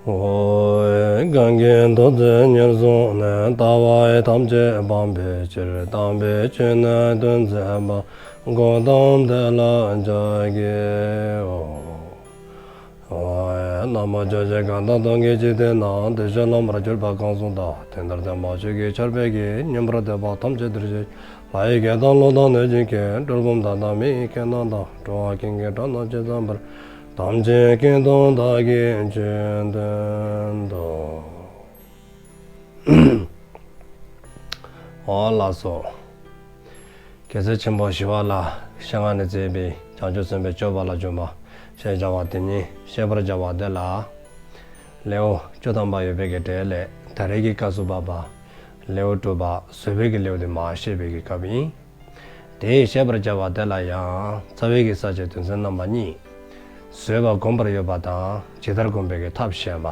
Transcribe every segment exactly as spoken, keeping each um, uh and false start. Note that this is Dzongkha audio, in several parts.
ཨོ། གང་གིས་ཐུགས་བརྩེ་ཉེར་བཟུང་ནས། ལྟ་བ་ཐམས་ཅད་སྤང་བའི་ཕྱིར། དམ་པའི་ཆོས་ནི་སྟོན་མཛད་པ། གཽ་ཏམ་དེ་ལ་ཕྱག་འཚལ་ལོ། ཨོ། ན་མོ། ཆོས་ཀྱི་གང་དག་སྟོང་གི་འཇིག་རྟེན་ན། དེ་བཞིན་ལྷག་པར་གྱུར་པ་གང་གསུངས་དག། དེ་འདིར་ཐེག་མ་ཆོས་ཀྱི་ཆར་འབེབས་ཀྱིས། ཉན་པར་འདོད་པ་ཐམས་ཅད་འདིར་གཤེགས། ལྷ་ཡི་སྐད་དང་ཀླུ་དང་གནོད་སྦྱིན་སྐད། གྲུལ་བུམ་དག་དང་མི་ཡི་སྐད་རྣམས་དང་། འགྲོ་བ་ཀུན་གྱི་སྒྲ་རྣམས་ཇི་ཙམ་པར། ཐམས་ཅད་སྐད་དུ་བདག་གིས་ཆོས་བསྟན་ཏོ། ཨོ་ལགས་སོ། རྒྱལ་སྲས་ཆེན་པོ་ཞི་བ་ལྷའི་ཞལ་སྔ་ནས་མཛད་པའི་བྱང་ཆུབ་སེམས་དཔའི་སྤྱོད་པ་ལ་འཇུག་པ་ཞེས་བྱ་བ་དེ་ཉིད་བཤད་པར་བྱ་བ་དེ་ལ། ལེའུ་བཅུ་ཐམ་པ་ཡོད་པའི་གི་གྲས་ལས་ད་རེས་ཀྱི་སྐབས་སུ་བབ་པ་ལེའུ་དྲུག་པ་བཟོད་པའི་གི་ལེའུ་དེ་མར་བཤད་པའི་གི་སྐབས་ཡིན། དེ་བཤད་པར་བྱ་བ་དེ་ལ་ཡང་རྩ་བའི་གི་ས་བཅད་དོན་ཚན་རྣམ་པ་གཉིས། བཟོད་པ་བསྒོམ་པར་ཡོད་པ་དང་ཇི་ལྟར་བསྒོམ་པའི་གི་ཐབས་བཤད་པ།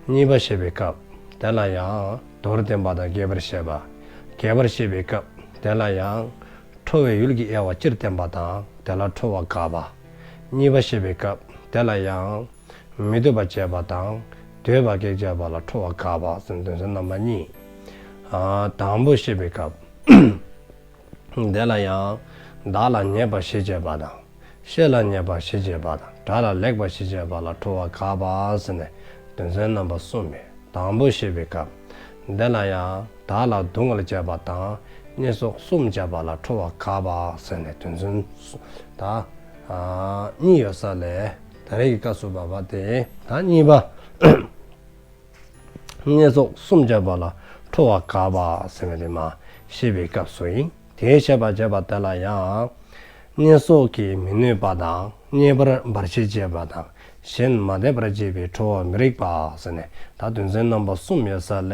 གཉིས་པ་བཤད་པའི་སྐབས་དེ་ལ་ཡང་མདོར་བསྟན་པ་དང་རྒྱས་པར་བཤད་པ། རྒྱས་པར་བཤད་པའི་སྐབས་དེ་ལ་ཡང་ཁྲོ་བའི་ཡུལ་གྱི་དབྱེ་བ་སྤྱིར་བསྟན་པ་དང་དེ་ལ་ཁྲོ་བ་དགག་པ། གཉིས་པ་བཤད་པའི་སྐབས་དེ་ལ་ཡང་མི་འདོད་པ་བྱེད་པ་དང་འདོད་པ་གེགས་བྱེད་པ་ལ་ཁྲོ་བ་དགག་པ་ཟེར་དོན་ཚན་རྣམ་པ་གཉིས། ཨ་དང་པོ་བཤད་པའི་སྐབས་དེ་ལ་ཡང་བདག་ལ་ཉེས་པ་ཞེས་བྱ་བ་དང་། བཤེས་ལ་ཉེས་པ་ཞེས་བྱ་བ་དང་། དགྲ་ལ་ལེགས་པ་ཞེས་བྱ་བ་ལ་ཁྲོ་བ་དགག་པ་ཟེར་ནས་དོན་ཚན་རྣམ་པ་གསུམ་ཡོད། དང་པོ་བཤད་པའི་སྐབས་དེ་ལ་ཡང་བདག་ལ་སྡུག་བསྔལ་བྱེད་པ་དང་བརྙས་སོགས་གསུམ་བྱེད་པ་ལ་ཁྲོ་བ་དགག་པ་ཟེར་ནས་དོན་ཚན་གསུམ། ད་ཨ་གཉིས་ཡོད་ས་ལས་ད་རེས་ཀྱི་སྐབས་སུ་བབ་པ་དེ་ད་གཉིས་པ། བརྙས་སོགས་གསུམ་བྱེད་པ་ལ་ཁྲོ་བ་དགག་པ་ཟེར་བ་དེ་མར་བཤད་པའི་སྐབས་སུ་ཡིན། དེ་བཤད་པར་བྱ་བ་དེ་ལ་ཡང་བརྙས་སོགས་ཀྱིས་མི་གནོད་པ་དང་། རྙེད་པར་བར་ཆད་བྱེད་པ་དང་། གཞན་མ་དད་པར་བྱེད་པའི་ཁྲོ་བ་མི་རིགས་པ་ཟེར་ནས་ད་དོན་ཚན་རྣམ་པ་གསུམ་ཡོད་ས་ལས་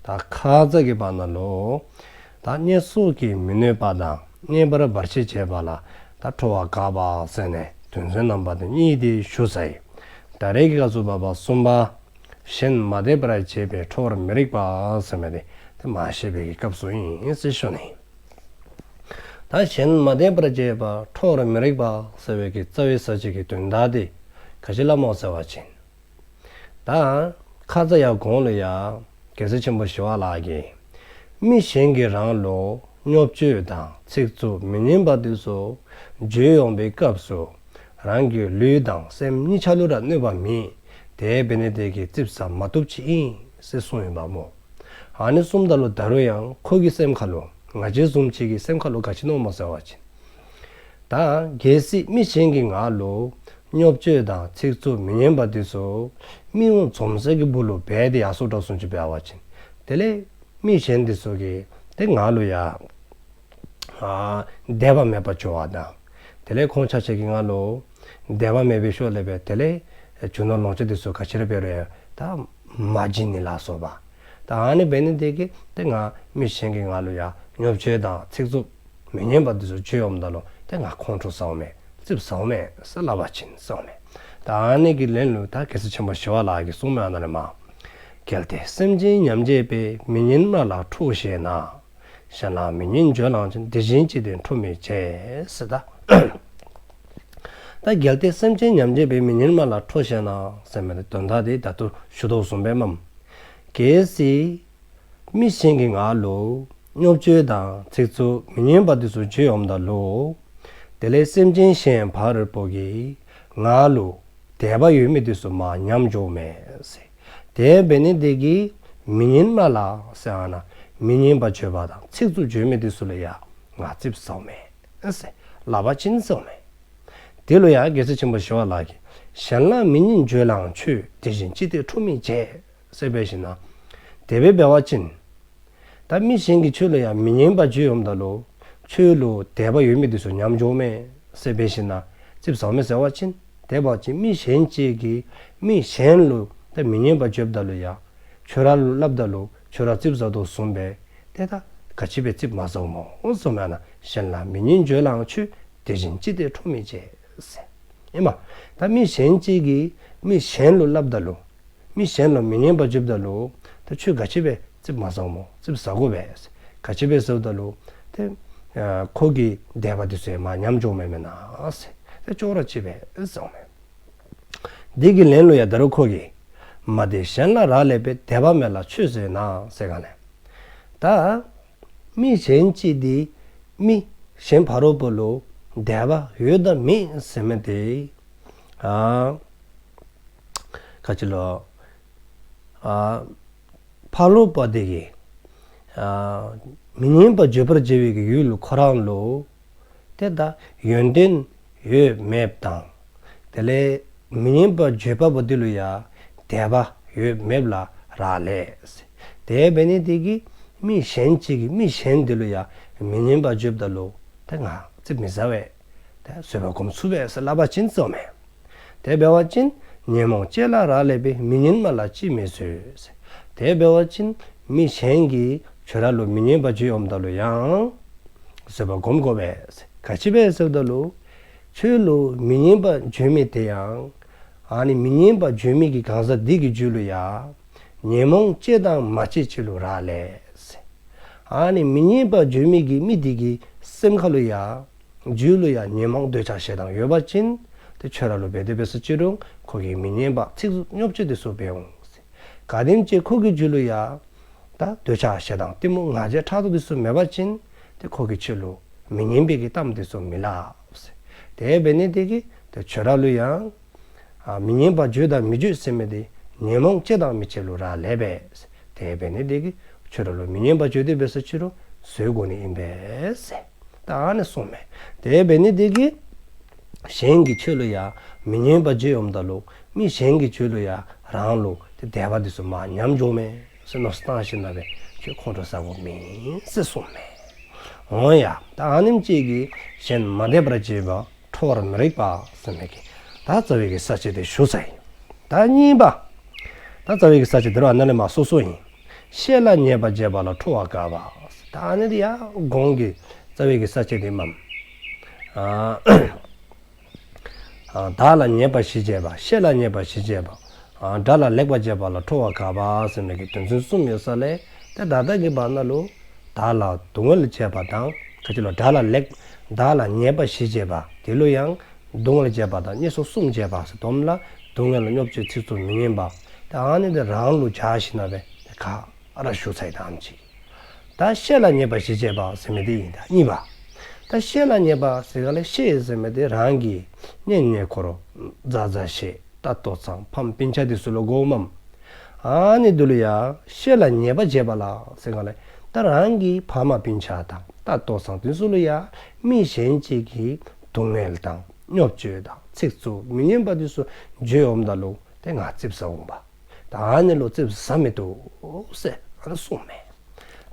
ད་ཁ་ཙ་གི་བར་ན་ལུ་ད་བརྙས་སོགས་ཀྱིས་མི་གནོད་པ་དང་རྙེད་པར་བར་ཆད་བྱེད་པ་ལ་ད་ཁྲོ་བ་དགག་པ་ཟེར་ནས་དོན་ཚན་རྣམ་པ་དེ་གཉིས་དེ་ཞུ་ཚར་ཡི། ད་རེས་ཀྱི་སྐབས་སུ་བབ་པ་གསུམ་པ། གཞན་མ་དད་པར་བྱེད་པའི་ཁྲོ་བ་མི་རིགས་པ་ཟེར་བ་དེ་དེ་མར་བཤད་པའི་གི་སྐབས་སུ་ཡིན་ཟེར་ཞུ་ནི། ད་གཞན་མ་དད་པར་བྱེད་པ་ཁྲོ་བ་མི་རིགས་པ་ཟེར་བའི་གི་རྩ་བའི་ས་བཅད་ཀྱི་དོན་དག་དེ་ག་ཅི་ལ་སྨོ་ཟེར་བ་ཅིན། ད་ཁ་ཙ་ཡར་གོང་ལུ་ཡང་རྒྱལ་སྲས་ཆེན་པོ་ཞི་བ་ལྷ་གིས་མི་གཞན་གྱིས་རང་ལུ་བརྙས་བཅོས་དང་ཚིག་རྩུབ་མི་སྙན་པ་དེ་ཚུ་བརྗོད་འོང་པའི་སྐབས་སུ་རང་གི་ལུས་དང་སེམས་གཉིས་ཆ་ལུ་ར་གནོད་པ་མེད། དེ་འབད་ནི་དེ་གིས་ཙིགཔ་ཟ་མ་བཏུབ་ཅིག་ཨིན་ཟེར་གསུངས་ཡོདཔ་སྨོ། ཨ་ནི་གསུངམ་ད་ལུ་ད་རུང་ཡང་ཁོ་གི་སེམས་ཁ་ལུ་ང་བཅས་བཟུམ་ཅིག་གི་སེམས་ཁ་ལུ་ག་ཅི་མནོཝ་སྨོ་ཟེར་བ་ཅིན། ད་གལ་སྲིད་མི་གཞན་གྱིས་ང་ལུ་བརྙས་བཅོས་དང་ཚིག་རྩུབ་མི་སྙན་པ་དེ་ཚུ་མི་འོང་འཛོམས་ས་གི་སྦུག་ལུ་འབད་དེ་ཡར་སོ་དྲགས་སོང་ཅིག་འབད་བ་ཅིན། དེ་ལས་མི་གཞན་དེ་ཚུ་གིས་དེ་ང་ལུ་ཡང་ཨ་དད་པ་མེདཔ་བྱུང་བ་དང་། དེ་ལས་ཁོང་ཆ་ཁྱབ་ཀྱིས་ང་ལུ་དད་པ་མེད་པའི་ཤུལ་ལས་འབད་དེ་ལས་རྒྱུ་ནོར་ལོངས་སྤྱོད་དེ་ཚུ་ག་ཅི་ར་འབད་རུང་ཡང་ད་མ་བྱིན་ནི་ལ་སོགས་པ། ད་ཨ་ནི་འབད་ནི་དེ་གིས་དེ་ང་མི་གཞན་གྱིས་ང་ལུ་ཡང་བརྙས་བཅོས་དང་ཚིག་རྩུབ་མི་སྙན་པ་དེ་ཚུ་བརྗོད་འོངམ་ད་ལུ་དེ་ང་ཁོང་ཁྲོ་ཟཝ་མས། ཙིགཔ་ཟཝ་མས་ཟེར་སླབ་པ་ཅིན་ཟཝ་མས། ད་ཨ་ནི་གི་ལན་ལུ་ད་རྒྱལ་སྲས་ཆེན་པོ་ཞི་བ་ལྷ་གིས་གསུངས་མི་ཨ་ན་ལས་མར། གལ་ཏེ་སེམས་ཅན་མཉམ་བརྗེ་བས། མི་སྙན་སྨྲ་ལ་ཁྲོ་ཞེ་ན། གཞན་ལ་མི་སྙན་བརྗོད་ལའང་ཆོས། དེ་བཞིན་ཅི་སྟེ་ཁྲོ་མི་བྱེད་ཟེར། ད་ད་གལ་ཏེ་སེམས་ཅན་མཉམ་བརྗེ་བས། མི་སྙན་སྨྲ་ལ་ཁྲོ་ཞེ་ན་ཟེར་མི་དེ་དོན་དག་དེ་ད་ལྟོ་ཞུ་དོ་བཟུམ་སྦེ་མས། གལ་སྲིད་མི་གཞན་གྱིས་ང་ལུ་བརྙས་བཅོས་དང་ཚིག་རྩུབ་མི་སྙན་པ་དེ་ཚུ་བརྗོད་འོངམ་ད་ལུ། དེ་ལས་སེམས་ཅན་གཞན་ཕ་རོལ་པོ་གིས་ང་ལུ་དད་པ་ཡོད་མི་དེ་ཚུ་མར་ཉམས་འགྱོཝ་མས་ཟེར། དེ་འབད་ནི་དེ་གིས་མི་སྙན་སྨྲ་ལ་ཟེར་ཨ་ན་མི་སྙན་པ་བརྗོད་པ་དང་ཚིག་རྩུབ་བརྗོད་མི་དེ་ཚུ་ལུ་ཡང་ང་ཙིགཔ་ཟཝ་མས་ཟེར་སླབ་པ་ཅིན་ཟཝ་མས། དེ་ལུ་ཡང་རྒྱལ་སྲས་ཆེན་པོ་ཞི་བ་ལྷ་གིས་གཞན་ལ་མི་སྙན་བརྗོད་ལའང་ཆོས། དེ་བཞིན་ཅི་སྟེ་ཁྲོ་མི་བྱེད་ཟེར་འབད་ཞིན་ན། དེ་སྦེ་འབད་བ་ཅིན་ད་མི་གཞན་གྱིས་ཁྱོད་ལུ་ཡང་མི་སྙན་པ་བརྗོད་འོངམ་ད་ལུ་ཁྱོད་ལུ་དད་པ་ཡོད་མི་དེ་ཚུ་ཉམས་འགྱོཝ་མས་ཟེར་འབད་ཞིན་ན་ཙིགཔ་ཟཝ་མས་ཟེར་བ་ཅིན། དེ་འབད་བ་ཅིན་མི་གཞན་ཅིག་གིས་མི་གཞན་ལུ་ད་མི་སྙན་པ་བརྗོདཔ་ད་ལུ་ཡང་ཁྱོད་ར་ལུ་སླབ་ད་ལུ་ཁྱོད་ར་ཙིགཔ་ཟ་དོ་བཟུམ་སྦེ་དེ་ད་ག་ཅི་སྦེ་ཙིགཔ་མ་ཟཝ་སྨོ་ཟེར་མས་ན། གཞན་ལ་མི་སྙན་བརྗོད་ལའང་ཆོས། དེ་བཞིན་ཅི་སྟེ་ཁྲོ་མི་བྱེད་ཟེར། ཨིན་མས། ད་མི་གཞན་ཅིག་གིས་མི་གཞན་ལུ་སླབ་ད་ལུ་མི་གཞན་ལུ་མི་སྙན་པ་བརྗོདཔ་ད་ལུ་ད་ཁྱོད་ག་ཅི་སྦེ་ཙིགཔ་མ་ཟཝ་སྨོ། ཙིགཔ་ཟ་དགོ་པས་ཟེར། ག་ཅི་སྦེ་ཟཝ་ད་ལུ་དེ་ཨ་ཁོ་གི་དད་པ་དེ་ཚུ་ཡང་མར་ཉམས་འགྱོཝ་མས་མེན་ན་ཟེར། དེ་ཅོག་ར་གཅིག་པས་ཟེར་ཟཝ་མས། དེ་གི་ལན་ལུ་ཡང་ད་རུང་ཁོ་གིས་ མ་དད་གཞན་ལ་རག་ལས་པས། དད་པ་མེད་ལ་ཆོས་ཟེར་ན་ཟེར་ག་ནི། ད་མི་གཞན་ཅིག་འདི་མི་གཞན་ཕ་རོལ་པོ་ལུ་དད་པ་ཡོད་དམ་མེད་ཟེར་མི་འདི་ཨ་ག་ཅི་ལོ། ཨ་ཕ་རོལ་པོ་འདི་གིས་ཨ་མི་སྙན་པ་བརྗོད་པར་བྱ་བའི་གི་ཡུལ་ཁོ་ར་ལུ་ཏེ་ད་ཡོན་ཏན་ཡོད་མེད་དང་དེ་ལས་མི་སྙན་པ་བརྗོད་པ་པོ་འདི་ལུ་ཡང་དད་པ་ཡོད་མེད་ལ་རག་ལས། དེ་འབད་ནི་འདི་གིས་མི་གཞན་ཅིག་གིས་མི་གཞན་འདི་ལུ་ཡང་མི་སྙན་པ་བརྗོདཔ་ད་ལུ་ཏེ་ང་ཙིགཔ་མི་ཟ་བས། ཏེ་བཟོད་པ་སྒོམ་ཚུགས་པས་ཟེར་སླབ་པ་ཅིན་ཟེརཝ་མས། དེ་འབད་བ་ཅིན་ཉོན་མོངས་སྤྱོད་ལ་རག་ལས་པས། མི་སྙན་པ་ལ་ཅིས་མི་བཟོད། དེ་འབད་བ་ཅིན་མི་གཞན་གྱིས་ཁྱོད་ར་ལུ་མི་སྙན་པ་བརྗོད་འོངམ་ད་ལུ་ཡང་བཟོད་པ་སྒོམ་དགོ་པས། ག་ཅི་སྦེ་ཟེརཝ་ད་ལུ་ཁྱོད་ལུ་མི་སྙན་པ་བརྗོད་མི་དེ་ཡང་ཨ་ནི་མི་སྙན་པ་བརྗོད་མི་གི་གང་ཟག་འདི་གི་རྒྱུད་ལུ་ཡང་ཉོན་མོངས་སྤྱོད་དང་མ་སྤྱོད་ཅིག་ལུ་རག་ལས། ཨ་ནི་མི་སྙན་པ་བརྗོད་མི་གི་མི་དེ་གི་སེམས་ཁ་ལུ་ཡང་རྒྱུད་ལུ་ཡང་ཉོན་མོངས་འདོད་ཆགས་ཞེ་སྡང་ཡོད་པ་ཅིན་ཏེ་ཁྱོད་ར་ལུ་འབད་དེ་འབད་སོ་ཅི་རུང་ཁོ་གིས་མི་སྙན་པ་ཚིག་རྩུབ་བརྙས་བཅོས་དེ་ཚུ་འབད་འོང་། ག་དེམ་ཅིག་ཁོ་གི་རྒྱུད་ལུ་ཡང་ད་འདོད་ཆགས་ཞེ་སྡང་གཏི་མུག་ང་རྒྱལ་ཕྲག་དོག་དེ་ཚུ་མེད་པ་ཅིན་ཏེ་ཁོ་གིས་ཁྱོད་ལུ་མི་སྙན་པའི་གི་གཏམ་དེ་ཚུ་མི་སླབ། དེ་འབད་ནི་དེ་གིས་ཏེ་ཁྱོད་ར་ལུ་ཡང་ཨ་མི་སྙན་པ་བརྗོད་དང་མི་བརྗོད་ཟེར་མི་དེ་ཉོན་མོངས་སྤྱོད་དང་མི་བརྗོད་ལུ་རག་ལས་པས། དེ་འབད་ནི་དེ་གིས་ཁྱོད་ར་ལུ་མི་སྙན་པ་བརྗོད་དེ་འབད་སོ་ཅི་རུང་བཟོད་དགོ་ནི་ཨིན་པས་ཟེར། ད་ཨ་ནི་གསུངསམ་མས། དེ་འབད་ནི་དེ་གིས་གཞན་གྱིས་ཁྱོད་ལུ་ཡང་མི་སྙན་པ་བརྗོད་འོངམ་ད་ལུ་མི་གཞན་གྱིས་ཁྱོད་ལུ་ཡང་རང་ལུ་ཏེ་དད་པ་དེ་ཚུ་མར་ཉམས་འགྱོཝ་མས་ཟེར་མནོ་བསམ་བཏང་ཞིནམ་ལས་ཁྱོད་ཁོང་ཁྲོ་ཟ་དགོཔ་མེད་ཟེར་གསུངསམ་མས། འོང་ཡ། ད་ཨ་ནེམ་ཅིག་གིས་གཞན་མ་དད་པར་བྱེད་པ། ཁྲོ་བར་མི་རིགས་པ་ཟེར་མི་གི་ད་རྩ་བའི་གི་ས་བཅད་དེ་ཞུ་ཚར་ཡི། ད་གཉིས་པ། ད་རྩ་བའི་གི་ས་བཅད་དེ་རུང་ཨ་ནཱ་ལས་མར་སོ་སོ་ཨིན། བཤེས་ལ་ཉེས་པ་བྱས་པ་ལ་ཁྲོ་བ་དགག་པ། ད་ཨ་ནི་དེ་ཡང་གོང་གི་རྩ་བའི་གི་ས་བཅད་དེ་མས། ཨ་ཨ་བདག་ལ་ཉེས་པ་བཞི་བྱས་པ། བཤེས་ལ་ཉེས་པ་བཞི་བྱས་པ། ཨ་དགྲ་ལ་ལེགས་པ་བྱས་པ་ལ་ཁྲོ་བ་དགག་པ་ཟེར་མི་གི་དོན་ཚན་གསུམ་ཡོད་ས་ལས་ཏེ་ད་ལྟོ་གི་བར་ན་ལུ་བདག་ལ་སྡུག་བསྔལ་བྱས་པ་དང་ག་ཅི་ལོ་དགྲ་ལ་ལེགས་བདག་ལ་ཉེས་པ་བཞི་བྱས་པ་དེ་ལུ་ཡང་སྡུག་བསྔལ་བྱས་པ་དང་བརྙས་སོགས་གསུམ་བྱས་པ་ཟེར་སྡོམ་ལ་སྡུག་བསྔལ་བརྙས་བཅོས་ཚིག་རྩུབ་མི་སྙན་པ། ད་ཨ་ནི་དེ་རང་ལུ་བྱ་ཞིནམ་ལས་ག་ར་ཞུ་ཚར་ཡི་དང་ཅིག། ད་བཤེས་ལ་ཉེས་པ་བཞི་བྱས་པ་ཟེར་མི་དེ་ཨིན། ད་གཉིས་པ། ད་བཤེས་ལ་ཉེས་པ་ཟེར་ག་ལས་བཤེས་ཟེར་མི་དེ་རང་གི་གཉེན་ཉེ་འཁོར་མཛའ་མཛའ་བཤེས་ད་ལྟོ་ཚང་ཕམ་སྤུན་ཆ་དེ་ཚུ་ལུ་གོཝ་མས། ཨ་ནི་དེ་ལུ་ཡང་བཤེས་ལ་ཉེས་པ་བྱས་པ་ལ་ཟེར་ག་ལས་ད་རང་གི་ཕམ་སྤུན་ཆ་དང་ད་ལྟོ་ཚང་དེ་ཚུ་ལུ་ཡང་མི་གཞན་ཅིག་གིས་སྡུག་བསྔལ་དང་བརྙས་བཅོས་དང་ཚིག་རྩུབ་མི་སྙན་པ་དེ་ཚུ་བརྗོད་འོངམ་ད་ལུ་ཏེ་ང་ཙིགཔ་ཟ་འོང་པ། ད་ཨ་ནི་ལུ་ཙིགཔ་ཟ་མི་བཏུབ་ཟེར་ཨ་ནི་གསུངསམ་མས།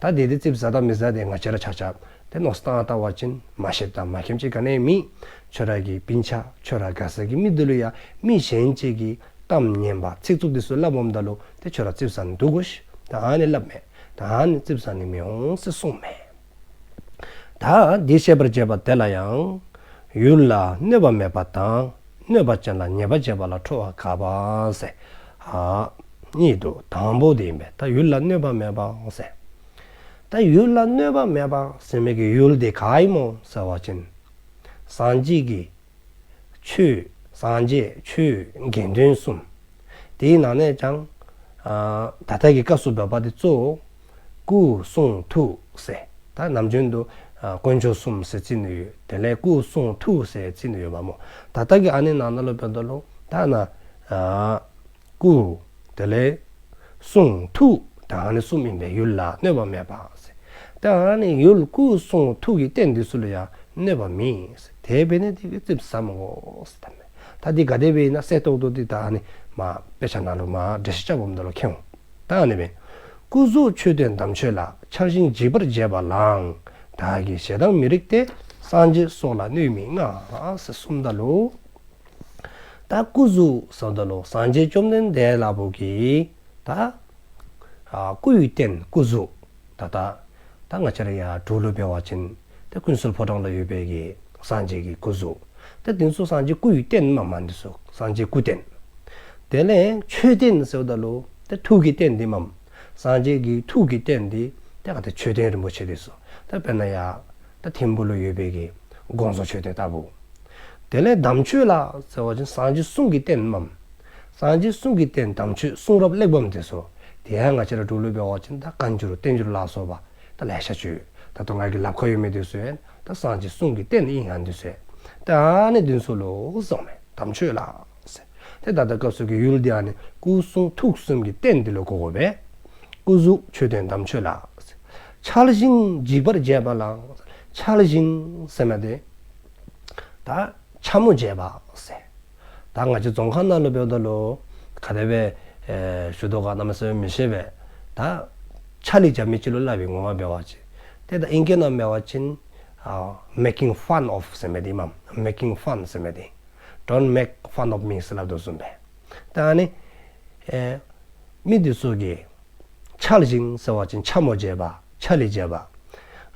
ད་དེ་དེ་ཙིགཔ་ཟ་དང་མི་ཟ་དེ་ང་བཅས་ར་ཆ་ཁྱབ་ཏེ་མནོ་བསམ་བཏང་བལྟ་བ་ཅིན་མ་ཤེསཔ་དང་མ་མཁྱེནམ་ཅིག་ག་ནི་མེད། ཁྱོད་ར་གི་སྤུན་ཆ་ཁྱོད་ར་དགའ་ས་གི་མི་དེ་ལུ་ཡང་མི་གཞན་ཅིག་གིས་གཏམ་སྙན་པ་ཚིག་རྩུབ་དེ་ཚུ་སླབ་འོངམ་ད་ལུ་ཏེ་ཁྱོད་ར་ཙིགཔ་ཟ་ནི་འདུག་གོ་ཤིག། ད་ཨ་ནི་སླབ་མས། ད་ཨ་ནི་ཙིགཔ་ཟ་ནི་མི་འོང་ཟེར་གསུངསམ་མས། ད་འདི་བཤད་པར་བྱེད་པ་དེ་ལ་ཡང་། ཡུལ་ལ་གནོད་པ་མེད་པ་དང་གནོད་པ་ཅན་ལ་ཉེས་པ་བྱས་པ་ལ་ཁྲོ་བ་དགག་པ་ཟེར། ཨ་གཉིས་འདུག། དང་པོ་དེ་ཨིན་པས། ད་ཡུལ་ལ་གནོད་པ་མེད་པ་ཟེར། ད་ཡུལ་ལ་གནོད་པ་མེད་པ་ཟེར་མི་གི་ཡུལ་དེ་ག་ཨིན་མོ་ཟེར་བ་ཅིན། སངས་རྒྱས་ཀྱི་ཆོས་སངས་རྒྱས་ཆོས་དགེ་འདུན་གསུམ། དེའི་ནང་ནས་ཀྱང་ཨ་ད་ལྟོ་གི་སྐབས་སུ་བབ་པ་དེ་གཙོ་བོ་སྐུ་གསུང་ཐུགས་ཟེར། ད་ནམ་རྒྱུན་དུ་ཨ་དཀོན་མཆོག་གསུམ་ཟེར་བརྩི་ནི་ཡོད། དེ་ལས་སྐུ་གསུང་ཐུགས་ཟེར་བརྩི་ནི་ཡོདཔ་མོ། ད་ལྟོ་གི་ཨ་ནི་ནང་ན་ལུ་འབདཝ་ད་ལུ་ད་ན་ཨ་སྐུ་དེ་ལས་གསུང་ཐུགས་ད་ཨ་ནི་གསུམ་ཨིན་པས། ཡུལ་ལ་གནོད་པ་མེད་པ་ཟེར། ད་ཨ་ནི་ཡུལ་སྐུ་གསུང་ཐུགས་ཀྱི་རྟེན་དེ་ཚུ་ལུ་ཡང་གནོད་པ་མེད་ཟེར། དེ་འབད་ནི་དེ་གིས་ཙིགཔ་ཟ་མི་དགོ་ཟེར་ད་མས། ད་འདི་ག་དེ་སྦེ་ཨིན་ན་གསལ་ཏོག་ཏོ་འདི་ད་ཨ་ནི་མ་དཔེ་ཆ་ནང་ལུ་མ་འགྲེལ་བཤད་རྐྱབ་འོངམ་ད་ལུ་མཁྱེན་འོང་། ད་ཨ་ནི་སྦེ། སྐུ་གཟུགས་མཆོད་རྟེན་དམ་ཆོས་ལ། ཆགས་ཤིང་འཇིགས་པར་བྱེད་པ་ལའང་། བདག་གི་ཞེ་སྡང་མི་རིགས་ཏེ། སངས་རྒྱས་སོགས་ལ་གནོད་མི་མངའ། ཟེར་གསུངསམ་ད་ལུ། ད་སྐུ་གཟུགས་ཟེརཝ་ད་ལུ་སངས་རྒྱས་བཅོམ་ལྡན་འདས་ལ་བོ་གིས་ད་ཨ་སྐུའི་རྟེན་སྐུ་གཟུགས། ད་ད་ད་ང་བཅས་ར་ཡར་འབྲུག་ལུ་འབད་བ་ཅིན་ཏེ་ཀུན་གསལ་ཕོ་བྲང་ལུ་ཡོད་པའི་གི་སངས་རྒྱས་ཀྱི་སྐུ་གཟུགས། ཏེ་དེ་ཚུ་སངས་རྒྱས་སྐུའི་རྟེན་མས། མ་འདི་ཚུ་སངས་རྒྱས་སྐུ་རྟེན། དེ་ལས་མཆོད་རྟེན་ཟེརཝ་ད་ལུ་ཏེ་ཐུགས་ཀྱི་རྟེན་འདི་མས། སངས་རྒྱས་ཀྱི་ཐུགས་ཀྱི་རྟེན་འདི་ཏེ་ག་ཏེ་མཆོད་རྟེན་རིན་པོ་ཆེ་འདི་ཚུ། ད་དཔེར་ན་ཡར་ད་ཐིམ་ཕུག་ལུ་ཡོད་པའི་གི་དགོངས་རྫོགས་མཆོད་རྟེན་ལྟ་བུ། དེ་ལས་དམ་ཆོས་ལ་ཟེར་བ་ཅིན་སངས་རྒྱས་གསུང་གི་རྟེན་མས། སངས་རྒྱས་གསུང་གི་རྟེན་དམ་ཆོས་གསུང་རབ་གླེགས་བམ་དེ་ཚུ། དེ་ཡང་ང་བཅས་ར་འབྲུག་ལུ་འབད་བ་ཅིན་ད་བཀའ་འགྱུར་བསྟན་འགྱུར་ལ་སོགས་པ་ད་ལེ་ཤ་ཅིག་ཡོད། ད་ལྟོ་ང་གི་ལགཔ་ཁར་ཡོད་མི་དེ་ཚུ་ཡང་ད་སངས་རྒྱས་གསུང་གི་རྟེན་ཨིན་ཡང་དེ་ཚུ་ཡང་། ད་ཨ་ནི་དེ་ཚུ་ལུ་གསུངསམ་མས། དམ་ཆོས་ལ་ཟེར། ཏེ་ད་ལྟ་སྐབས་སུ་གི་ཡུལ་འདི་ཨ་ནི་སྐུ་གསུང་ཐུགས་གསུམ་གྱི་རྟེན་འདི་ལུ་གོ་དགོ་པས། སྐུ་གཟུགས་མཆོད་རྟེན་དམ་ཆོས་ལ། འཆལ་ཞིང་འཇིག་པར་བྱེད་པ་ལ། འཆལ་ཞིང་ཟེར་མི་དེ་ད་འཕྱ་སྨོད་བྱེད་པ་ཟེར། ད་ང་བཅས་རྫོང་ཁ་ནང་ལུ་འབདཝ་ད་ལུ་ག་དེ་སྦེ་ཨེ་ཞུ་དོ་ག་གནམ་མེད་ས་མེད་མི་ཤེས་པས། ད་འཆལ་ལི་རྐྱབ་མི་ཅིག་ལུ་སླབ་ཨིན། ངོ་མ་འབད་བ་ཅིན་ཏེ་ད་ཨིང་སྐད་ནང་འབད་བ་ཅིན་ཨ་making fun of ཟེར་མི་དེ་མས། making fun ཟེར་མི་དེ། Don't make fun of me ཟེར་སླབ་དོ་བཟུམ་སྦེ། ད་ཨ་ནི་ཨེ་མི་དེ་ཚུ་གིས་འཆལ་ཞིང་ཟེར་བ་ཅིན་འཕྱ་སྨོད་བྱེད་པ། འཆལ་ལི་བྱེད་པ།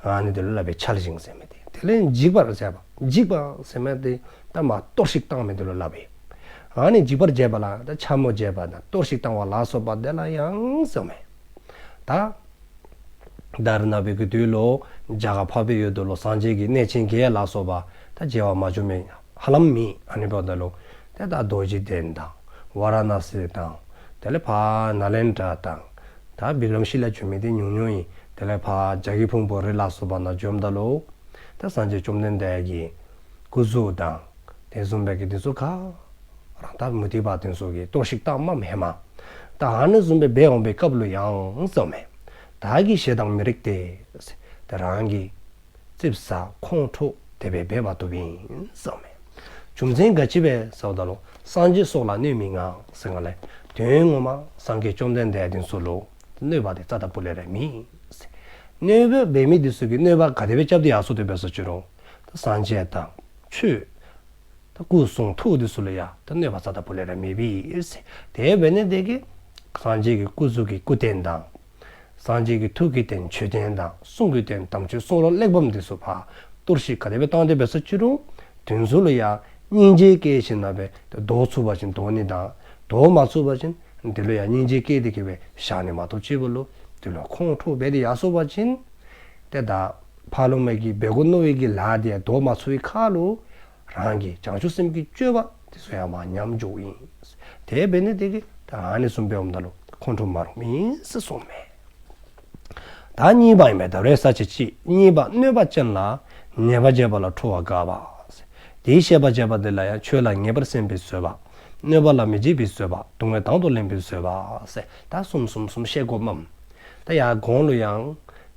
ཨ་ནི་དེ་ལུ་སླབ་ཨིན། འཆལ་ཞིང་ཟེར་མི་དེ། དེ་ལས་འཇིག་པར་བྱེད་པ། འཇིགས་པ་ཟེར་མི་དེ་ད་མ་གཏོར་བཤིག་བཏང་མི་དེ་ལུ་སླབ་ཨིན། ཨ་ནི་འཇིག་པར་བྱེད་པ་ལ་ད་འཕྱ་སྨོད་བྱེད་པ་དང་གཏོར་བཤིག་བཏང་བ་ལ་སོགས་པ་དེ་ལ་ཡང་ཟེརཝ་མས། ད་ད་རེས་ནངས་པའི་གི་དུས་ལུ་རྒྱ་གར་འཕགས་པའི་ཡུལ་དུ་ལུ་སངས་རྒྱས་ཀྱི་གནས་ཆེན་བརྒྱད་ལ་སོགས་པ་ད་མཇལ་བར་མ་བྱོན་མི་ཧ་ལམ་མེད། ཨ་ནི་འབདཝ་ད་ལུ་ཏེ་ད་རྡོ་རྗེ་གདན་དང་ཝཱ་ར་ཎ་སི་དང་དེ་ལས་ཕར་ནཱ་ལེནྡྲ་དང་ད་བི་ཀྲ་མ་ཤི་ལ་བྱོན་མི་དེ་ཉུང་ཉུང་ཨིན། དེ་ལས་ཕར་རྒྱ་གི་ཕུང་པོའི་རི་ལ་སོགས་པ་ནང་འབྱོནམ་ད་ལུ་ད་སངས་རྒྱས་བཅོམ་ལྡན་འདས་ཀྱི་སྐུ་གཟུགས་དང་དེ་བཟུམ་སྦེ་གི་དེ་ཚུ་ག་ར་ད་མུ་སྟེགས་པ་དེ་ཚུ་གིས་གཏོར་བཤིག་བཏངམ་མས་ཧེ་མ། ད་ཨ་ནི་བཟུམ་སྦེ་འབད་འོང་པའི་སྐབས་ལུ་ཡང་ཟེརཝ་མས། བདག་གིས་ཞེ་སྡང་མི་རིགས་ཏེ། ད་རང་གིས་ཙིགཔ་ཟ་ཁོང་ཁྲོ་དེ་སྦེ་འབད་བཏུབ་ཨིན་ཟེརཝ་མས། རྒྱུ་མཚན་ག་ཅི་སྦེ་ཟེརཝ་ད་ལུ་སངས་རྒྱས་སོགས་ལ་གནོད་མི་མངའ་ཟེར་གསུངམ་ལས། དོན་ངོ་མ་སངས་རྒྱས་བཅོམ་ལྡན་འདས་དེ་ཚུ་ལུ་གནོད་པ་དེ་རྩ་དང་པོ་ལས་ར་མེད། གནོད་པ་འབད་མི་དེ་ཚུ་གིས་གནོད་པ་ག་དེ་སྦེ་རྐྱབ་སྟེ་ཡར་སོང་སྟེ་འབད་སོ་ཅི་རུང་ད་སངས་རྒྱས་དང་ཆོས་ད་སྐུ་གསུང་ཐུགས་དེ་ཚུ་ལུ་ཡང་ད་གནོད་པ་རྩ་དང་པོ་ལས་ར་མེད་པས། དེ་འབད་ནི་དེ་གིས་སངས་རྒྱས་ཀྱི་སྐུ་གཟུགས་ཀྱི་སྐུ་རྟེན་དང་སངས་རྒྱས་ཀྱི་ཐུགས་ཀྱི་རྟེན་མཆོད་རྟེན་དང་གསུང་གི་རྟེན་དམ་ཆོས་གསུང་རབ་གླེགས་བམ་དེ་ཚུ་ཕར་གཏོར་བཤིག་ག་དེ་སྦེ་བཏང་སྟེ་འབད་སོ་ཅི་རུང་དེ་ཚུ་ལུ་ཡང་སྙིང་རྗེ་བསྐྱེད་ཞིནམ་ལས་འབད་དེ་བཟློག་ཚུགས་པ་ཅིན་བཟློག་ནི་དང་བཟློག་མ་ཚུགས་པ་ཅིན་དེ་ལུ་ཡང་སྙིང་རྗེ་བསྐྱེད་དེ་གི་སྦེ་བཞག་ནི་མ་གཏོགས་ཅིག་པོ་ལུ་དེ་ལུ་ཁོང་ཁྲོ་འབད་དེ་ཡར་སོང་པ་ཅིན་ཏེ་ད་ཕར་ལུ་མི་གིས་འབད་དགོ་མནོ་བའི་གི་ལཱ་དེ་བཟློག་མ་ཚུགས་པའི་ཁར་ལུ་རང་གི་བྱང་ཆུབ་སེམས་ཀྱི་སྤྱོད་པ་དེ་ཚུ་ཡང་མར་ཉམས་འགྱོཝ་ཨིན། དེ་འབད་ནི་དེ་གིས་ད་ཨ་ནི་བཟུམ་འབདཝ་ད་ལུ་ཁོང་ཁྲོ་མ་རུངམ་ཨིན་ཟེར་གསུངམ་མས། ད་གཉིས་པ་ཨིན་པས། ད་རེས་ས་བཅད་གཅིག། གཉིས་པ། གནོད་པ་ཅན་ལ་ཉེས་པ་བྱས་པ་ལ་ཁྲོ་བ་དགའ་བ། དེའི་བཤད་པ་བྱས་པ་དེ་ལ་ཡང་ཆོས་ལ་ངེས་པར་སེམས་པའི་བཟོད་པ། གནོད་པ་ལ་མི་བྱེད་པའི་བཟོད་པ། སྡུག་བསྔལ་དང་དུ་ལེན་པའི་བཟོད་པ་ཟེར་ད་གསུམ་གསུམ་གསུམ་བཤད་དགོཔ་མས། ད་ཡར་གོང་ལུ་ཡང་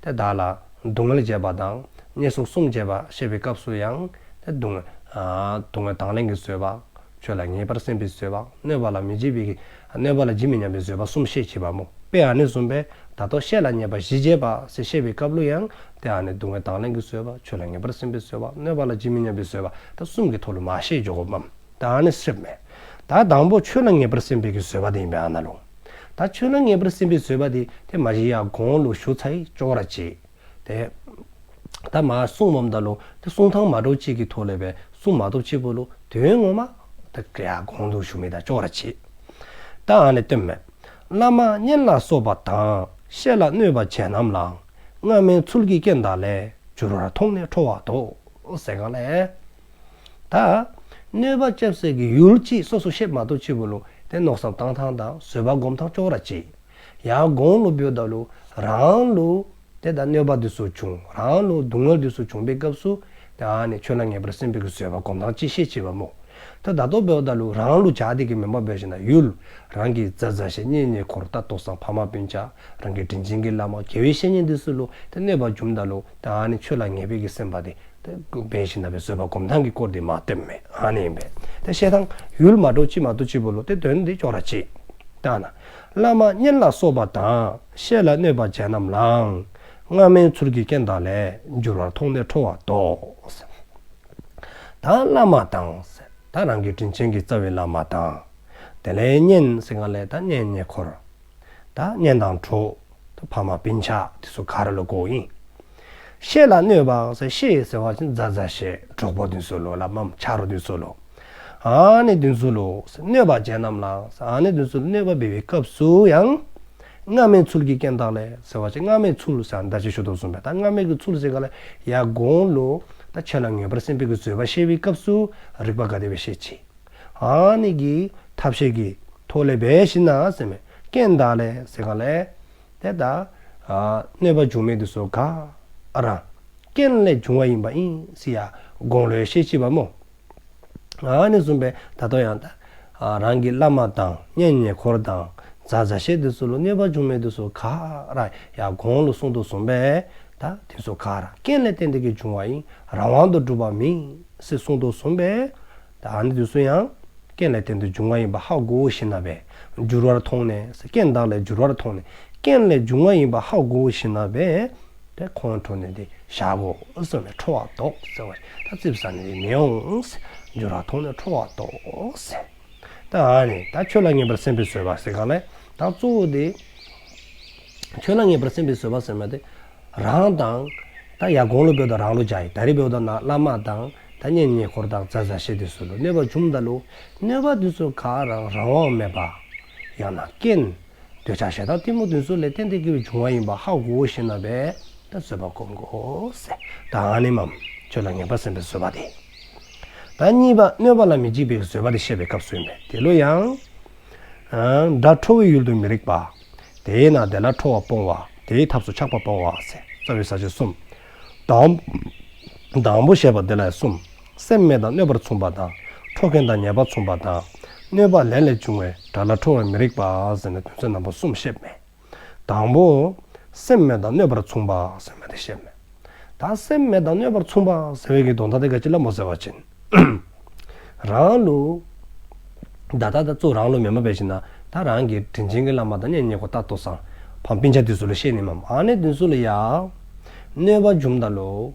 ཏེ་བདག་ལ་སྡུག་བསྔལ་བྱེད་པ་དང་བརྙས་སོགས་གསུམ་བྱེད་པ་བཤད་པའི་སྐབས་སུ་ཡང་ཏེ་སྡུག་བསྔལ་ཨ་སྡུག་བསྔལ་དང་ལེན་གྱི་བཟོད་པ། ཆོས་ལ་ངེས་པར་སེམས་པའི་བཟོད་པ། གནོད་པ་ལ་མི་བྱེད་པའི་གནོད་པ་ལ་ཇི་མི་སྙམ་པའི་བཟོད་པ་གསུམ་བཤད་ཅི་པ་མོ། དཔེ་ཨ་ནི་བཟུམ་སྦེ་ད་ལྟོ་བཤེས་ལ་ཉེས་པ་བཞི་བྱེད་པ་ཟེར་བཤད་པའི་སྐབས་ལུ་ཡང་ཏེ་ཨ་ནི་སྡུག་བསྔལ་དང་ལེན་གྱི་བཟོད་པ། ཆོས་ལ་ངེས་པར་སེམས་པའི་བཟོད་པ། གནོད་པ་ལ་ཇི་མི་སྙམ་པའི་བཟོད་པ། ད་གསུམ་གྱི་ཐོག་ལུ་མར་བཤད་འགྱོ་དགོཔ་མས། ད་ཨ་ནི་ཟེརཝ་མས། ད་དང་པོ་ཆོས་ལ་ངེས་པར་སེམས་པའི་གི་བཟོད་པ་དེ་ཨིན་པས་ཨ་ནཱ་ལུ། ད་ཆོས་ལ་ངེས་པར་སེམས་པའི་བཟོད་པ་དེ་ཏེ་མ་གཞི་ཡར་གོང་ལུ་ཞུ་ཚར་ཡི། ཅོག་ར་གཅིག། ཏེ་ད་མར་གསུངམ་ད་ལུ་ཏེ་གསུང་ཐངས་མ་འདྲཝ་ཅིག་གི་ཐོག་ལས་སྦེ་གསུང་མ་གཏོགས་ཅིག་པོ་ལུ་དོན་ངོ་མ་ཏེ་ཡར་གོང་དུ་ཞུ་མི་དང་ཅོག་ར་གཅིག། ད་ཨ་ནི་སྟོནམ་མས། བླ་མ་གཉེན་ལ་སོགས་པ་དང་། བཤེས་ལ་གནོད་པ་བྱེད་རྣམས་ལའང་། སྔ་མའི་ཚུལ་གྱིས་རྐྱེན་དག་ལས། འགྱུར་བར་མཐོང་ནས་ཁྲོ་བ་ལྡོག། ཟེར་གསུངམ་ལས། ད་གནོད་པ་རྐྱབ་སའི་གི་ཡུལ་ཅིག་སོ་སོ་ཤེསཔ་མ་གཏོགས་ཅིག་པོ་ལུ་ཏེ་མནོ་བསམ་བཏང་ཐངས་དང་བཟོད་པ་སྒོམ་ཐངས་ཅོག་ར་གཅིག། ཡར་གོང་ལུ་འབདཝ་ད་ལུ་རང་ལུ་ཏེ་ད་གནོད་པ་དེ་ཚུ་བྱུང་རང་ལུ་སྡུག་བསྔལ་དེ་ཚུ་བྱུང་པའི་སྐབས་སུ་ཏེ་ཨ་ནི་ཆོས་ལ་ངེས་པར་སེམས་པའི་གི་བཟོད་པ་སྒོམ་ཐངས་ཅིག་བཤད་ཅི་པ་མོ། ད་ད་ལྟོ་འབདཝ་ད་ལུ་རང་ལུ་བྱ་དེ་གི་མེན་པར་འབད་ཞིནམ་ལས་ཡུལ་རང་གི་མཛའ་མཛའ་བཤེས་གཉེན་ཉེ་འཁོར་ད་ལྟོ་ཚང་ཕ་མ་སྤུན་ཆ་རང་གི་དྲིན་ཅན་གྱི་བླ་མ་དགེ་བའི་བཤེས་གཉེན་དེ་ཚུ་ལུ་ཏེ་གནོད་པ་བྱུངམ་ད་ལུ་ད་ཨ་ནི་ཆོས་ལ་ངེས་པའི་གི་སེམས་པ་དེ་ཏེ་འབད་ཞིནམ་ལས་སྦེ་བཟོད་པ་སྒོམ་ཐངས་ཀྱི་སྐོར་དེ་མར་སྟོནམ་མས། ཨ་ནི་ཨིན་པས། ཏེ་བཤད་ཐངས་ཡུལ་མ་འདྲཝ་ཅིག་མ་གཏོགས་ཅིག་པོ་ལུ་ཏེ་དོན་དེ་ཅོག་ར་གཅིག། ད་ན་བླ་མ་གཉེན་ལ་སོགས་པ་དང་། བཤེས་ལ་གནོད་པ་བྱེད་རྣམས་ལའང་། སྔ་མའི་ཚུལ་གྱིས་རྐྱེན་དག་ལས། འགྱུར་བར་མཐོང་ནས་ཁྲོ་བ་ལྡོག། ད་བླ་མ་དང་ཟེར་ད་རང་གི་དྲིན་ཅན་གྱི་རྩ་བའི་བླ་མ་དང་། དེ་ལས་གཉེན་ཟེར་གསུངམ་ལས་ད་གཉེན་ཉེ་འཁོར། ད་གཉེན་དང་གྲོགས། ད་ཕ་མ་སྤུན་ཆ་དེ་ཚུ་ག་ར་ལུ་གོཝ་ཨིན། བཤེས་ལ་གནོད་པ་ཟེར་བཤེས་ཟེར་བ་ཅིན་མཛའ་མཛའ་བཤེས་གྲོགས་པོ་དེ་ཚུ་ལུ་ལ་མམ་ཆ་རོགས་དེ་ཚུ་ལུ། ཨ་ནི་དེ་ཚུ་ལུ་གནོད་པ་བྱེད་རྣམས་ལ་ཟེར་ཨ་ནི་དེ་ཚུ་ལུ་གནོད་པ་འབད་བའི་སྐབས་སུ་ཡང་། སྔ་མའི་ཚུལ་གྱིས་རྐྱེན་དག་ལས་ཟེར་བ་ཅིན་སྔ་མའི་ཚུལ་ཟེར་ད་ཅི་ཞུ་དོ་བཟུམ་སྦེ་ད་སྔ་མའི་གི་ཚུལ་ཟེར་གསུངམ་ལས་ཡར་གོང་ལུ་ད་ཆོས་ལ་ངེས་པར་སེམས་པའི་གི་བཟོད་པ་བཤད་པའི་སྐབས་སུ་རིགས་པ་ག་དེ་སྦེ་བཤད་ཅི། ཨ་ནི་གི་ཐབས་ཤེས་ཀྱི་ ཐོག་ལས་འབད་ཞིནམ་ཟེར་མས། རྐྱེན་དག་ལས་ཟེར་ག་ལས། དེ་ད་ཨ་གནོད་པ་བྱུང་མི་དེ་ཚུ་ག་ར་རྐྱེན་ལས་བྱུང་བ་ཡིན་པ་ཨིན་ཟེར་ཡ་གོང་ལུ་ཡང་བཤད་ཅི་པ་སྨོ། ཨ་ནི་བཟུམ་སྦེ་ད་ལྟོ་ཡང་ད་ཨ་རང་གི་བླ་མ་དང་གཉེན་ཉེ་འཁོར་དང་མཛའ་མཛའ་བཤེས་དེ་ཚུ་ལུ་གནོད་པ་བྱུང་མི་དེ་ཚུ་ག་ར་ཡང་གོང་ལུ་གསུངས་དོ་བཟུམ་སྦེ་ད་དེ་ཚུ་ག་ར་རྐྱེན་ལས་བརྟེན་ཏེ་གི་བྱུང་བ་ཨིན། རང་དབང་དུ་གྲུབ་པ་མེན་ཟེར་གསུངས་དོ་བཟུམ་སྦེ། ད་ཨ་ནི་དེ་ཚུ་ཡང་རྐྱེན་ལས་བརྟེན་ཏེ་བྱུང་བ་ཡིན་པ་ཧ་གོ་ཞིནམ་སྦེ་འགྱུར་བར་མཐོང་ནས་ཟེར། རྐྱེན་དག་ལས་འགྱུར་བར་མཐོང་ནས། རྐྱེན་ལས་བྱུང་བ་ཡིན་པ་ཧ་གོ་ཞིནམ་སྦེ་དེ་ཁོང་ཁྲོ་ནས་དེ་བཞག་དགོ་ཟེར་ནས་ཁྲོ་བ་བཟློག་ཟེར་བ་ད་ཙིགཔ་ཟ་ནི་དེ་མི་འོང་ཟེར། འགྱུར་བར་མཐོང་ནས་ཁྲོ་བ་བཟློག་ཟེར། ད་ཨ་ནི་ད་ཆོས་ལ་ངེས་པར་སེམས་པའི་བཟོད་པ་ཟེར་ག་ལས་ད་གཙོ་བོ་དེ་ཆོས་ལ་ངེས་པར་སེམས་པའི་བཟོད་པ་ཟེར་མི་དེ་རང་དང་ད་ཡར་གོང་ལུ་འབདཝ་ད་རང་ལུ་སྦྱར་ཡི། ད་རིས་འབདཝ་ད་ན་བླ་མ་དང་ད་གཉེན་ཉེ་འཁོར་དང་མཛའ་མཛའ་བཤེས་དེ་ཚུ་ལུ་གནོད་པ་བྱུངམ་ད་ལུ་གནོད་པ་དེ་ཚུ་ག་ར་རང་དབང་མེད་པ་ཡང་ན་རྐྱེན་འདོད་ཆགས་ཞེ་སྡང་གཏི་མུག་དེ་ཚུ་ལས་བརྟེན་ཏེ་གི་བྱུང་བ་ཡིན་པ་ཧ་གོ་ཞིནམ་སྦེ་ད་བཟོད་པ་སྒོམ་དགོ་ཟེར། ད་ཨ་ནི་མས་ཆོས་ལ་ངེས་པར་སེམས་པའི་བཟོད་པ་དེ། ད་གཉིས་པ་གནོད་པ་ལ་མི་འཇིགས་པའི་བཟོད་པ་དེ་བཤད་པའི་སྐབས་སུ་ཨིན་པས། དེ་ལུ་ཡང་ཨ་དགྲ་ཁྲོ་བའི་ཡུལ་དུ་མི་རིགས་པ། དེས་ན་དེ་ལ་ཁྲོ་བ་སྤོང་བ། དེའི་ཐབས་སུ་ཆགས་པ་སྤོང་བ་ཟེར་རྩ་བའི་ས་བཅད་གསུམ། དང་དང་པོ་བཤད་པ་དེ་ལ་གསུམ། སེམས་མེད་དང་གནོད་པར་མཚུངས་པ་དང་། ཁྲོ་མཁན་དང་ཉེས་པ་མཚུངས་པ་དང་། གནོད་པ་ལས་ལས་བྱུང་བའི་དགྲ་ལ་ཁྲོ་བར་མི་རིགས་པ་ཟེར་ནས་དོན་ཚན་རྣམ་པ་གསུམ་བཤདཔ་མས། དང་པོ་སེམས་མེད་དང་གནོད་པར་མཚུངས་པ་ཟེར་མི་དེ་བཤདཔ་མས། ད་སེམས་མེད་དང་གནོད་པར་མཚུངས་པ་ཟེར་བའི་གི་དོན་དག་དེ་ག་ཅི་ལ་སྨོ་ཟེར་བ་ཅིན་རང་ལུ་ད་ད་ད་གཙོ་རང་ལུ་མེན་པར་འབད་ཞིནམ་ད་རང་གི་དྲིན་ཅན་གྱི་བླ་མ་དང་གཉེན་ཉེ་འཁོར་ད་ལྟོ་ཚང་ཕམ་སྤུན་ཆ་དེ་ཚུ་ལུ་བཤད་ནི་མས། ཨ་ནི་དེ་ཚུ་ལུ་ཡང་གནོད་པ་བྱུངམ་ད་ལུ་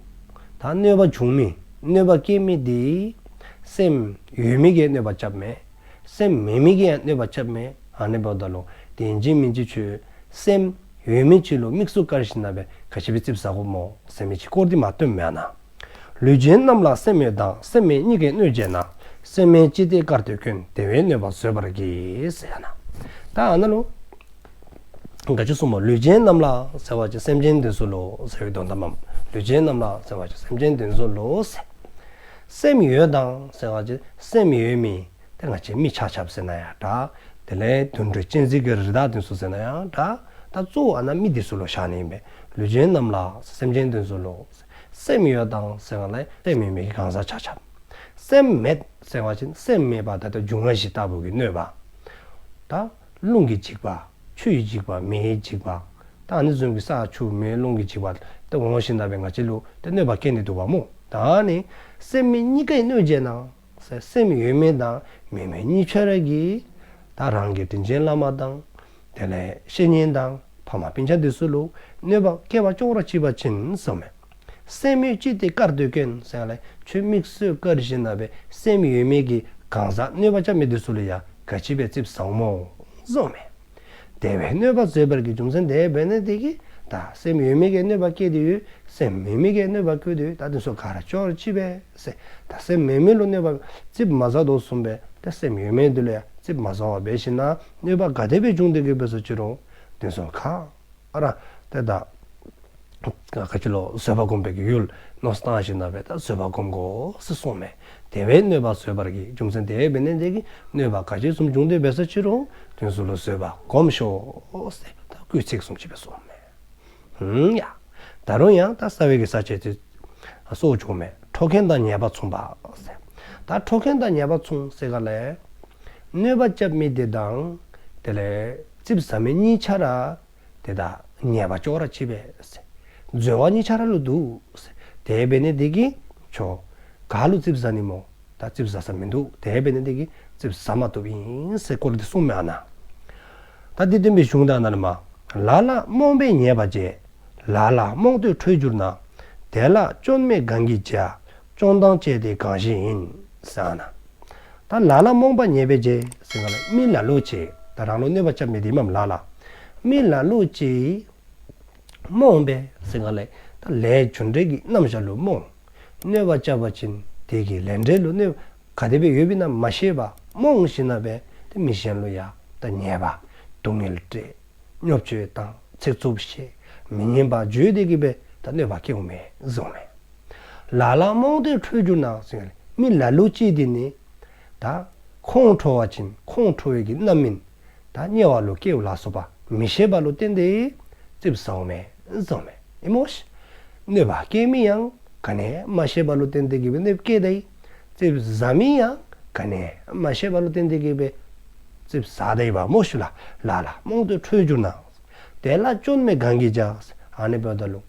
ད་གནོད་པ་བྱུང་མི་གནོད་པ་བསྐྱལ་མི་དེ་སེམས་ཡོད་མི་གིས་གནོད་པ་རྐྱབ་མས། སེམས་མེད་མི་གིས་ཡང་གནོད་པ་རྐྱབ་མས། ཨ་ནི་འབདཝ་ད་ལུ་དེ་ཨིན་ཅི་མིན་ཅི་ཁྱོད་སེམས་ཡོད་མི་ཅིག་ལུ་དམིགས་སུ་བཀར་ཞིནམ་སྦེ་ག་ཅི་སྦེ་ཙིགཔ་ཟ་དགོཔ་སྨོ་ཟེར་མི་ཅིག་སྐོར་དེ་མ་སྟོནམ་མེན་ན། ལུས་ཅན་རྣམས་ལ་སེམས་ཡོད་དང་སེམས་མེད་གཉིས་ཀའི་གནོད་བྱེད་ན། སེམས་མེད་ཅི་སྟེ་བཀར་འདོད་ཀུན། དེ་བས་གནོད་པ་བཟོད་པར་གྱིས་ཟེར་ན། ད་ཨ་ནཱ་ལུ་ག་ཅི་གསུངསམ་སྨོ། ལུས་ཅན་རྣམས་ལ་ཟེར་བ་ཅིན་སེམས་ཅན་དེ་ཚུ་ལུ་ཟེར་བའི་དོན་དག་མས། ལུས་ཅན་རྣམས་ལ་ཟེར་བ་ཅིན་སེམས་ཅན་དེ་ཚུ་ལུ་ཟེར། སེམས་ཡོད་དང་ཟེར་བ་ཅིན་སེམས་ཡོད་མི་ཏེ་ང་བཅས་མི་ཆ་ཁྱབ་ཟེར་ན་ཡང་འདྲ། དེ་ལས་དུད་འགྲོ་གཅན་གཟན་གྱི་རིགས་དང་དེ་ཚུ་ཟེར་ན་ཡང་འདྲ། ད་གཙོ་བོ་ཨ་ནཱ་མི་དེ་ཚུ་ལུ་བཞག་ནི་ཨིན་པས། ལུས་ཅན་རྣམས་ལ་སེམས་ཅན་དེ་ཚུ་ལུ། སེམས་ཡོད་དང་ཟེར་ག་ལས་སེམས་ཡོད་མི་གི་གང་ཟག་ཆ་ཁྱབ། སེམས་མེད་ཟེར་བ་ཅིན་སེམས་མེད་པ་ད་ལྟ་འབྱུང་བ་བཞི་ལྟ་བུ་གི་གནོད་པ། ད་རླུང་གི་འཇིགས་པ། ཆུ་ཡི་འཇིགས་པ། མེ་ཡི་འཇིགས་པ། ད་ཨ་ནི་བཟུམ་གྱི་ས་ཆུ་མེ་རླུང་གི་འཇིགས་པ་ད་འོང་ཞིནམ་ལས་ང་བཅས་ལུ་ད་གནོད་པ་བསྐྱལ་ནི་འདུག་པ་སྨོ། ད་ཨ་ནི་སེམས་མེད་གཉིས་ཀའི་གནོད་བྱེད་ན། སེམས་ཡོད་མི་དང་མེད་མི་གཉིས་ཆ་ར་གིས་ད་རང་གི་དྲིན་ཅན་བླ་མ་དང་། དེ་ལས་བཤེས་གཉེན་དང་ཕ་མ་སྤུན་ཆ་དེ་ཚུ་ལུ་གནོད་པ་བསྐྱལ་བར་ཅོག་ར་འཐད་པ་ཅིན་གསུངསམ་མས། སེམས་ཡོད་ཅི་སྟེ་བཀར་འདོད་ཀུན་ཟེར་ག་ལས་ཁྱོད་དམིགས་སུ་བཀར་ཞིནམ་ལས་སེམས་ཡོད་མི་གི་གང་ཟག་གནོད་པ་རྐྱབ་མི་དེ་ཚུ་ལུ་ཡང་ག་ཅི་སྦེ་ཙིགཔ་ཟ་དགོཔ་སྨོ་གསུངསམ་མས། དེ་བས་གནོད་པ་བཟོད་པར་གྱིས། རྒྱུ་མཚན་དེ་འབད་ནི་དེ་གིས་ད་སེམས་ཡོད་མི་གིས་གནོད་པ་བསྐྱལ་ཏེ་ཡོད། སེམས་མེད་མི་གིས་གནོད་པ་བསྐྱལ་ཏེ་ཡོད། ད་དེ་ཚུ་ག་ར་ཅོག་ར་འཐད་པས་ཟེར། ད་སེམས་མེད་མི་ལུ་གནོད་པ་ཙིགཔ་མ་ཟ་དོ་བཟུམ་སྦེ་ད་སེམས་ཡོད་མི་དེ་ལུ་ཡང་ཙིགཔ་མ་ཟ་བར་འབད་ཞིནམ་ལས་གནོད་པ་ག་དེ་སྦེ་བྱུང་སྟེ་གི་འབད་སོ་ཅི་རུང་དེ་ཚུ་ག་ར་ཏེ་ད་ག་ཅི་ལོ་བཟོད་པ་སྒོམ་པའི་གི་ཡུལ་མནོ་བསམ་བཏང་ཞིནམ་ལས་ད་བཟོད་པ་སྒོམ་དགོ་ཟེར་གསུངསམ་མས། དེ་བས་གནོད་པ་བཟོད་པར་གྱིས། རྒྱུ་མཚན་དེ་འབད་ནི་དེ་གིས་གནོད་པ་ག་ཅི་བཟུམ་བྱུང་སྟེ་འབད་སོ་ཅི་རུང་དེ་ཚུ་ལུ་བཟོད་པ་སྒོམ་ཤོག་ཟེར་ད་སྐུལ་ཚིག་བཟུམ་ཅིག་སྦེ་གསུངསམ་མས། ཧུམ་ཡ། ད་རུང་ཡང་ད་རྩ་བའི་གི་ས་བཅད་དེ་སོ་བཅུ་མས། ཁྲོ་མཁན་དང་ཉེས་པ་མཚུངས་པ་ཟེར། ད་ཁྲོ་མཁན་དང་ཉེས་པ་མཚུངས་ཟེར་ག་ལས་གནོད་པ་རྐྱབ་མི་དེ་དང་དེ་ལས་ཙིགཔ་ཟ་མི་གཉིས་ཆ་ར་དེ་ད་ཉེས་པ་ཅོག་ར་འཐད་པས་ཟེར། འཛོལ་བ་གཉིས་ཆ་ར་ལུ་འདུག་ཟེར། དེ་འབད་ནི་དེ་གིས་ཁྱོད་ག་ལུ་ཙིགཔ་ཟ་ནི་སྨོ། ད་ཙིགཔ་ཟ་ས་མིན་འདུག། དེ་འབད་ནི་དེ་གིས་ཙིགཔ་ཟ་མ་བཏུབ་ཨིན་ཟེར་སྐོར་དེ་གསུངསམ་མས་ཨ་ནཱ། ད་དེ་སྟོན་པའི་གཞུང་དེ་ཨ་ནཱ་ལས་མར། ལ་ལ་རྨོངས་པས་ཉེས་པ་བྱེད། ལ་ལ་རྨོངས་ཏེ་ཁྲོས་གྱུར་ན། དེ་ལ་སྐྱོན་མེད་གང་གིས་བྱ། སྐྱོན་དང་བཅས་ཏེ་གང་ཞིག་ཡིན། ཟེར་ཨ་ནཱ། ད་ལ་ལ་རྨོངས་པ་ཉེས་པས་བྱེད་ཟེར་ག་ལས་མི་ལ་ལུ་ཅིག་ད་རང་ལུ་གནོད་པ་རྐྱབ་མི་དེ་མས་ལ་ལ། མི་ལ་ལུ་ཅིག་རྨོངས་པས་ཟེར་ག་ལས་ད་ལས་རྒྱུ་འབྲས་ཀྱི་རྣམ་གཞག་ལུ་རྨོངས། གནོད་པ་རྐྱབ་པ་ཅིན་དེ་གི་ལས་འབྲས་ལུ་གནོད་ག་དེ་སྦེ་ཡོདཔ་ཨིན་ན་མ་ཤེས་པར་རྨོངས་ཞིནམ་ལས་ཏེ་མི་གཞན་ལུ་ཡང་ད་ཉེས་པ་སྡུག་བསྔལ་སྤྲད། བརྙས་བཅོས་བཏང་། ཚིག་རྩུབ་བཤད། མི་སྙན་པ་བརྗོད་དེ་གི་སྦེ་ད་གནོད་པ་བསྐྱལཝ་མས་གསུངསམ་མས། ལ་ལ་རྨོངས་ཏེ་ཁྲོས་གྱུར་ན་ཟེར་ག་ལས་མི་ལ་ལུ་ཅིག་དེ་ནི་ད་ ཁོང་ཁྲོ་བ་ཅིན་ཁོང་ཁྲོ་བའི་གི་རྣམ་སྨིན་ད་དམྱལ་བ་ལུ་སྐྱེཝ་ལ་སོགས་པ་མི་ཤེས་པ་ལུ་བརྟེན་ཏེ་ཙིགཔ་ཟཝ་མས་ཟེརཝ་མས། ཨིན་མོ་ཤིག། གནོད་པ་བསྐྱལ་མི་ཡང་ག་ནི་མ་ཤེས་པ་ལུ་བརྟེན་ཏེ་གི་སྦེ་གནོདཔ་བསྐྱལ་ད་ཡི། ཙིགཔ་ཟ་མི་ཡང་ག་ནི་མ་ཤེས་པ་ལུ་བརྟེན་ཏེ་གི་སྦེ་ཙིགཔ་ཟ་ད་ཡི་པ་མོ་ཤིག་ལགས། ལ་ལ་རྨོངས་དུ་ཁྲོས་གྱུར་ན། དེ་ལ་སྐྱོན་མེད་གང་གིས་བྱ། ཨ་ནི་འབདཝ་ད་ལུ་